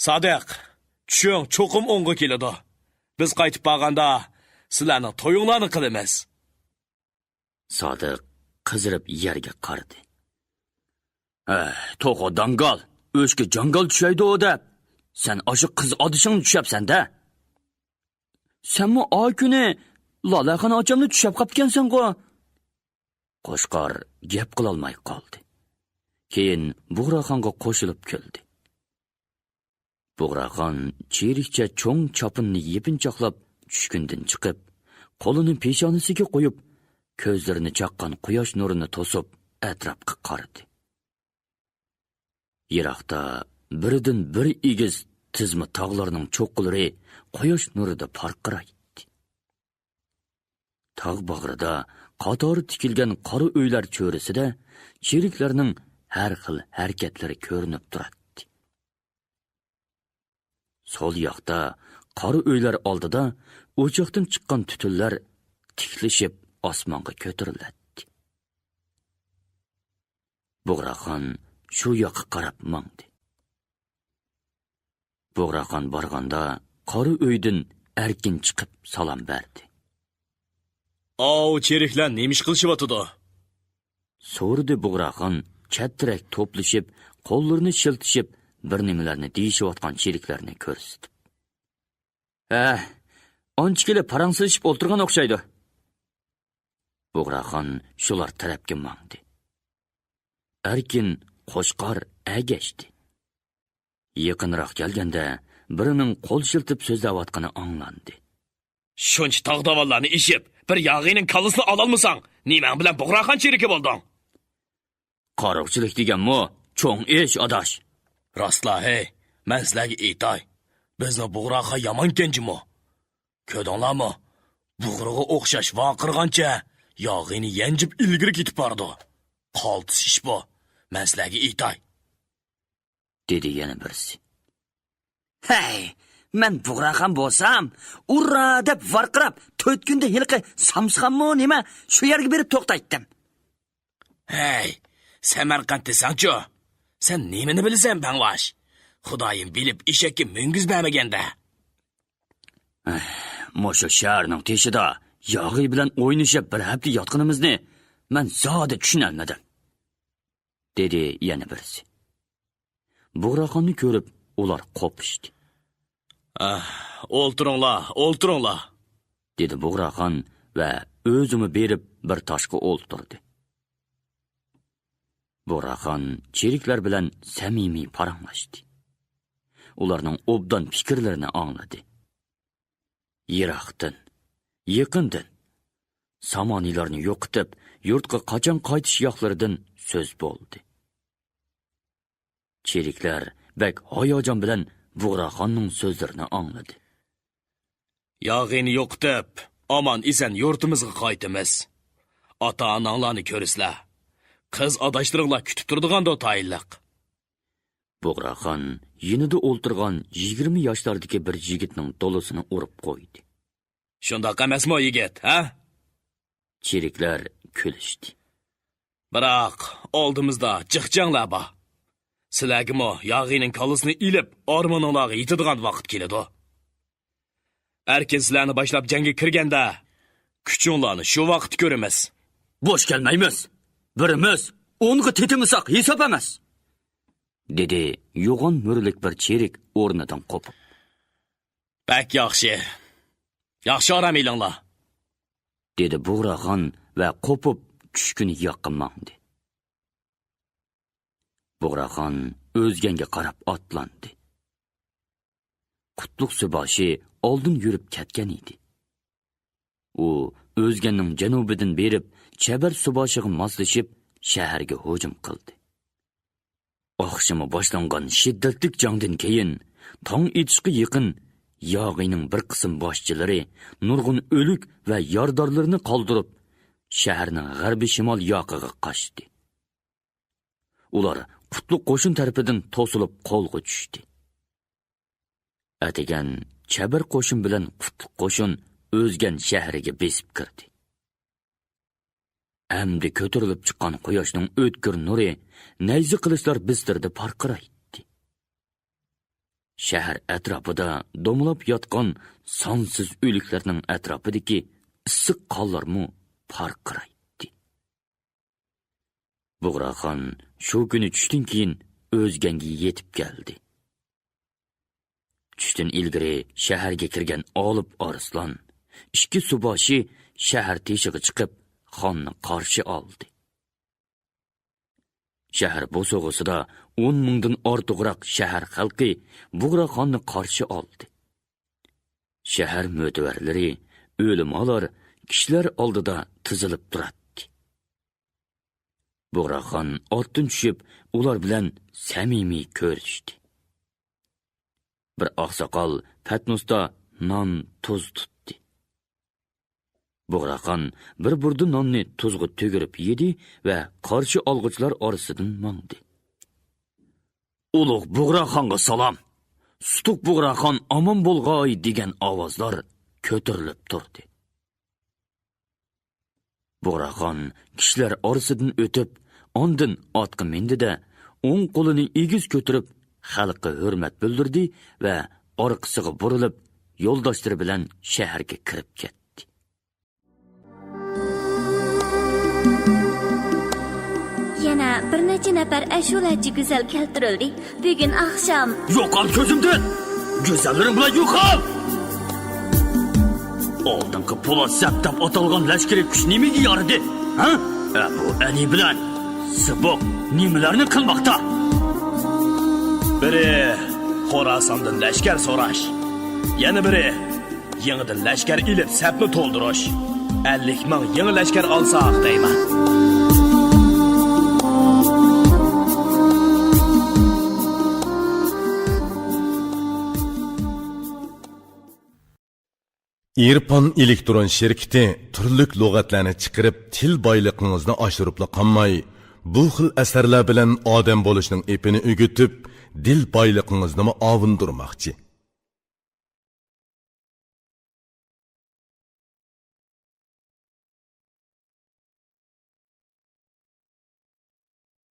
سادىق، چۈشۈڭ چوقۇم ئوڭغا كېلىدۇ. بىز قايتىپ بارغاندا سىلەرنىڭ تويۇڭلارنى قىلىمىز. سادىق قىزىرىپ يەرگە قارىدى. ھە، توخۇ داڭگال، ئۆچكە جاڭگال چۈشەيدۇ دەپ، سەن ئاشۇ قىز ئادىشىڭنى چۈشەپسەن-دە. سەنمۇ ئا كۈنى لالەخان ئاچامنى چۈشەپ قاپتىكەنسەنغۇ؟ قوچقار گەپ قىلالماي قالدى. كېيىن بۇغراخانغا قوشۇلۇپ كۈلدى. بۇغراخان چىرىكچە چوڭ چاپىنىنى يېپىنچاقلاپ، چۈشكۈندىن چىقىپ، قولىنى پېشانىسىگە قويۇپ، كۆزلىرىنى چاققان قۇياش نۇرىنى توسۇپ، ئەتراپقا قارىدى. يىراقتا بىردىن بىر ئېگىز تىزما تاغلارنىڭ چوققىلىرى قۇياش نۇرىدا پارقىرايتتى. تاغ باغرىدا قاتارى تىكىلگەن قارا ئۆيلەر چۆرىسىدە چېرىكلەرنىڭ ھەر خىل ھەرىكەتلىرى كۆرۈنۈپ تۇراتتى. سول ياقتا قارا ئۆيلەر ئالدىدا ئوچاقتىن چىققان تۈتۈنلەر تىكلىشىپ ئاسمانغا كۆتۈرۈلەتتى. بۇغراخان شۇ ياققا قاراپ ماڭدى. بۇغراخان بارغاندا قارا ئۆيدىن ئەركىن چىقىپ سالام بەردى. ئاۋۇ چېرىكلەر نېمە ئىش قىلىشىۋاتىدۇ؟ سورىدى بۇغراخان چەترەك توپلىشىپ، قوللىرىنى شىلتىشىپ، بىر نېمىلەرنى دېيىشىۋاتقان چېرىكلەرنى كۆرسىتىپ. ھە، ئانچە كېلىپ پاراڭ سېلىشىپ ئولتۇرغان ئوخشايدۇ. بۇغراخان شۇلار تەرەپكە ماڭدى. ئەركىن قوچقار ئەگەشتى. يېقىنراق كەلگەندە، بىرىنىڭ قول شىلتىپ سۆزلەۋاتقىنى ئاڭلاندى. شۇنچە تاغ داۋانلارنى ئېشىپ، بىر ياغىينىڭ كاللىسىنى ئالالمىساڭ، نېمەڭ بىلەن بۇغراخان چېرىكى بولدۇڭ؟ قارۇقچىلىق دېگەنمۇ چوڭ ئىش، ئاداش. راستلا ھەي، مەن سىلەرگە ئېيتاي، بىزنىڭ بۇغراخان يامان كەنجىمۇ. كۆردۈڭلارمۇ؟ بۇغرىغا ئوخشاش ۋارقىرىغانچە ياغىينى يەنجىپ ئىلگىرى كېتىپ بارىدۇ. قالتىس ئىش بۇ. مەن سىلەرگە ئېيتاي، دېدى يەنە بىرسى. ھەي، مەن بۇغراخان بولسام، ئۇررا دەپ ۋارقىراپ، تۆت كۈندە ھېلىقى سامسىخانمۇ نېمە، شۇ يەرگە بېرىپ توختايتتىم. ھەي، سەمەرقەنت دېسەڭچۇ؟ سەن نېمىنى بىلىسەن، بەڭۋاش؟ خۇدايىم بىلىپ ئېشەككە مۈڭگۈز بەرمىگەندە. ئەھ، مۇشۇ شەھەرنىڭ تېشىدا ياغى بىلەن ئوينىشىپ بىر ھەپتە ياتقىنىمىزنى مەن زادى چۈشىنەلمىدىم، دېدى يەنە بىرسى. بۇغراخاننى كۆرۈپ، ئۇلار قوپۇشتى. ئاھ، ئولتۇرۇڭلار، ئولتۇرۇڭلار، دېدى بۇغراخان ۋە ئۆزىمۇ بېرىپ بىر تاشقا ئولتۇردى. بۇغراخان چېرىكلەر بىلەن سەمىمىي پاراڭلاشتى. ئۇلارنىڭ ئوبدان پىكىرلىرىنى ئاڭلىدى. يىراقتىن، يېقىندىن، سامانىيلارنى يوقىتىپ، يۇرتقا قاچان قايتىش ياقلىرىدىن سۆز بولدى. چېرىكلەر بەك ھاياجان بىلەن بۇغراخاننىڭ سۆزلىرىنى ئاڭلىدى. ياغىنى يوقىتىپ، ئامان-ئېسەن يۇرتىمىزغا قايتىمىز. ئاتا-ئاناڭلارنى كۆرىسىلەر. قىز ئاداشلىرىڭلار كۈتۈپ تۇرىدىغاندۇ تايىنلىق. بۇغراخان يېنىدا ئولتۇرغان يىگىرمە ياشلاردىكى بىر يىگىتنىڭ دولىسىنى ئۇرۇپ قويدى. شۇنداق ئەمەسمۇ، يىگىت، ھە؟ چېرىكلەر كۈلۈشتى. بىراق، ئالدىمىزدا جىق جەڭلەر بار. سىلەرگىمۇ ياغىنىڭ كاللىسىنى ئېلىپ، ئارمىنىڭلارغا يېتىدىغان ۋاقىت كېلىدۇ. ئەركىن سىلەرنى باشلاپ جەڭگە كىرگەندە، كۈچۈڭلارنى شۇ ۋاقىت كۆرىمىز. بوش كەلمەيمىز. بىرىمىز ئونغا تېتىمىساق ھېساب ئەمەس، دېدى يوغان مۈرىلىك بىر چېرىك ئورنىدىن قوپۇپ. بەك ياخشى. ياخشى ئارام ئېلىڭلار، دېدى بۇغراخان ۋە قوپۇپ چۈشكۈن ياققا ماڭدى. بۇغراخان ئۆزگەنگە قاراپ ئاتلاندى. قۇتلۇق سۇباشى ئالدىن يۈرۈپ كەتكەن ئىدى. ئۇ ئۆزگەننىڭ جەنۇبىدىن بېرىپ، چەبەر سۇباشىغا ماسلىشىپ، شەھەرگە ھۇجۇم قىلدى. ئاخشىمى باشلانغان شىددەتلىك جەڭدىن كېيىن، تاڭ ئېتىشقا يېقىن ياغىنىڭ بىر قىسىم باشچىلىرى نۇرغۇن ئۆلۈك ۋە يارىدارلىرىنى قالدۇرۇپ، شەھەرنىڭ غەربىي شىمال ياقىغا قاچتى. ئۇلار قۇتلۇق قوشۇن تەرىپىدىن توسۇلۇپ قولغا چۈشتى. ئەتىگەن چەبەر قوشۇن بىلەن قۇتلۇق قوشۇن ئۆزگەن شەھىرىگە بېسىپ كىردى. ئەمدى كۆتۈرۈلۈپ چىققان قۇياشنىڭ ئۆتكۈر نۇرى نەيزە قىلىچلار بىستىرىدە پارقىرايتتى. شەھەر ئەتراپىدا دومىلاپ ياتقان سانسىز ئۆلۈكلەرنىڭ ئەتراپىدىكى ئىسسىق قانلارمۇ پارقىرايتتى. بۇغراخان شۇ كۈنى چۈشتىن كېيىن ئۆزگەنگە يېتىپ كەلدى. چۈشتىن ئىلگىرى شەھەرگە كىرگەن ئالىپ ئارسلان، ئىككى سۇباشى شەھەر تېشىغا چىقىپ، خاننى قارشى ئالدى. شەھەر بوسۇغىسىدا ئون مىڭدىن ئارتۇقراق شەھەر خەلقى بۇغراخاننى قارشى ئالدى. شەھەر مۆتىۋەرلىرى، ئۆلىمالار كىشىلەر ئالدىدا تىزىلىپ تۇراتتى. بۇغراخان ئاتتىن چۈشۈپ، ئۇلار بىلەن سەمىمىي كۆرۈشتى. بىر ئاقساقال پەتنۇستا نان، تۇز تۇتتى. بۇغراخان بىر بۇردا ناننى تۇزغا تۈگۈرۈپ يېدى ۋە قارشى ئالغۇچىلار ئارىسىدىن ماڭدى. «ئۇلۇغ بۇغراخانغا سالام! سۇتۇق بۇغراخان ئامان بولغاي!» دېگەن ئاۋازلار كۆتۈرۈلۈپ تۇردى. بۇغراخان كىشىلەر ئارىسىدىن ئۆتۈپ، ئاندىن ئاتقا مىندى-دە، ئوڭ قولىنى ئېگىز كۆتۈرۈپ، خەلققە ھۆرمەت بىلدۈردى ۋە ئارقىسىغا بۇرۇلۇپ، يولداشلىرى بىلەن شەھەرگە كىرىپ كەتتى. يەنە بىر نەچچە نەپەر ئەشۇلەچى گۈزەل كەلتۈرۈلدى. بۈگۈن ئاخشام. يوقال كۆزۈمدىن! گۈزەللىرىڭ بىلەن يوقال! ئالدىنقى پولات سەپ دەپ ئاتالغان لەشكىرىي كۈچ نېمىگە يارىدى؟ ھە؟ ئەبۇ ئەلى بىلەن سىبوق نېمىلەرنى قىلماقتا؟ بىرى خوراساندىن لەشكەر سوراش، يەنە بىرى يېڭىدىن لەشكەر ئېلىپ، سەپنى تولدۇرۇش. ئەللىك مىڭ يېڭى لەشكەر ئالساق دەيمەن. ئىرپان ئېلېكترون شىركىتى تۈرلۈك لۇغەتلەرنى چىقىرىپ، تىل بايلىقىڭىزنى ئاشۇرۇپلا قالماي، بۇ خىل ئەسەرلەر بىلەن ئادەم بولۇشنىڭ ئېپىنى ئۆگىتىپ، دىل بايلىقىڭىزنىمۇ ئاۋۇندۇرماقچى.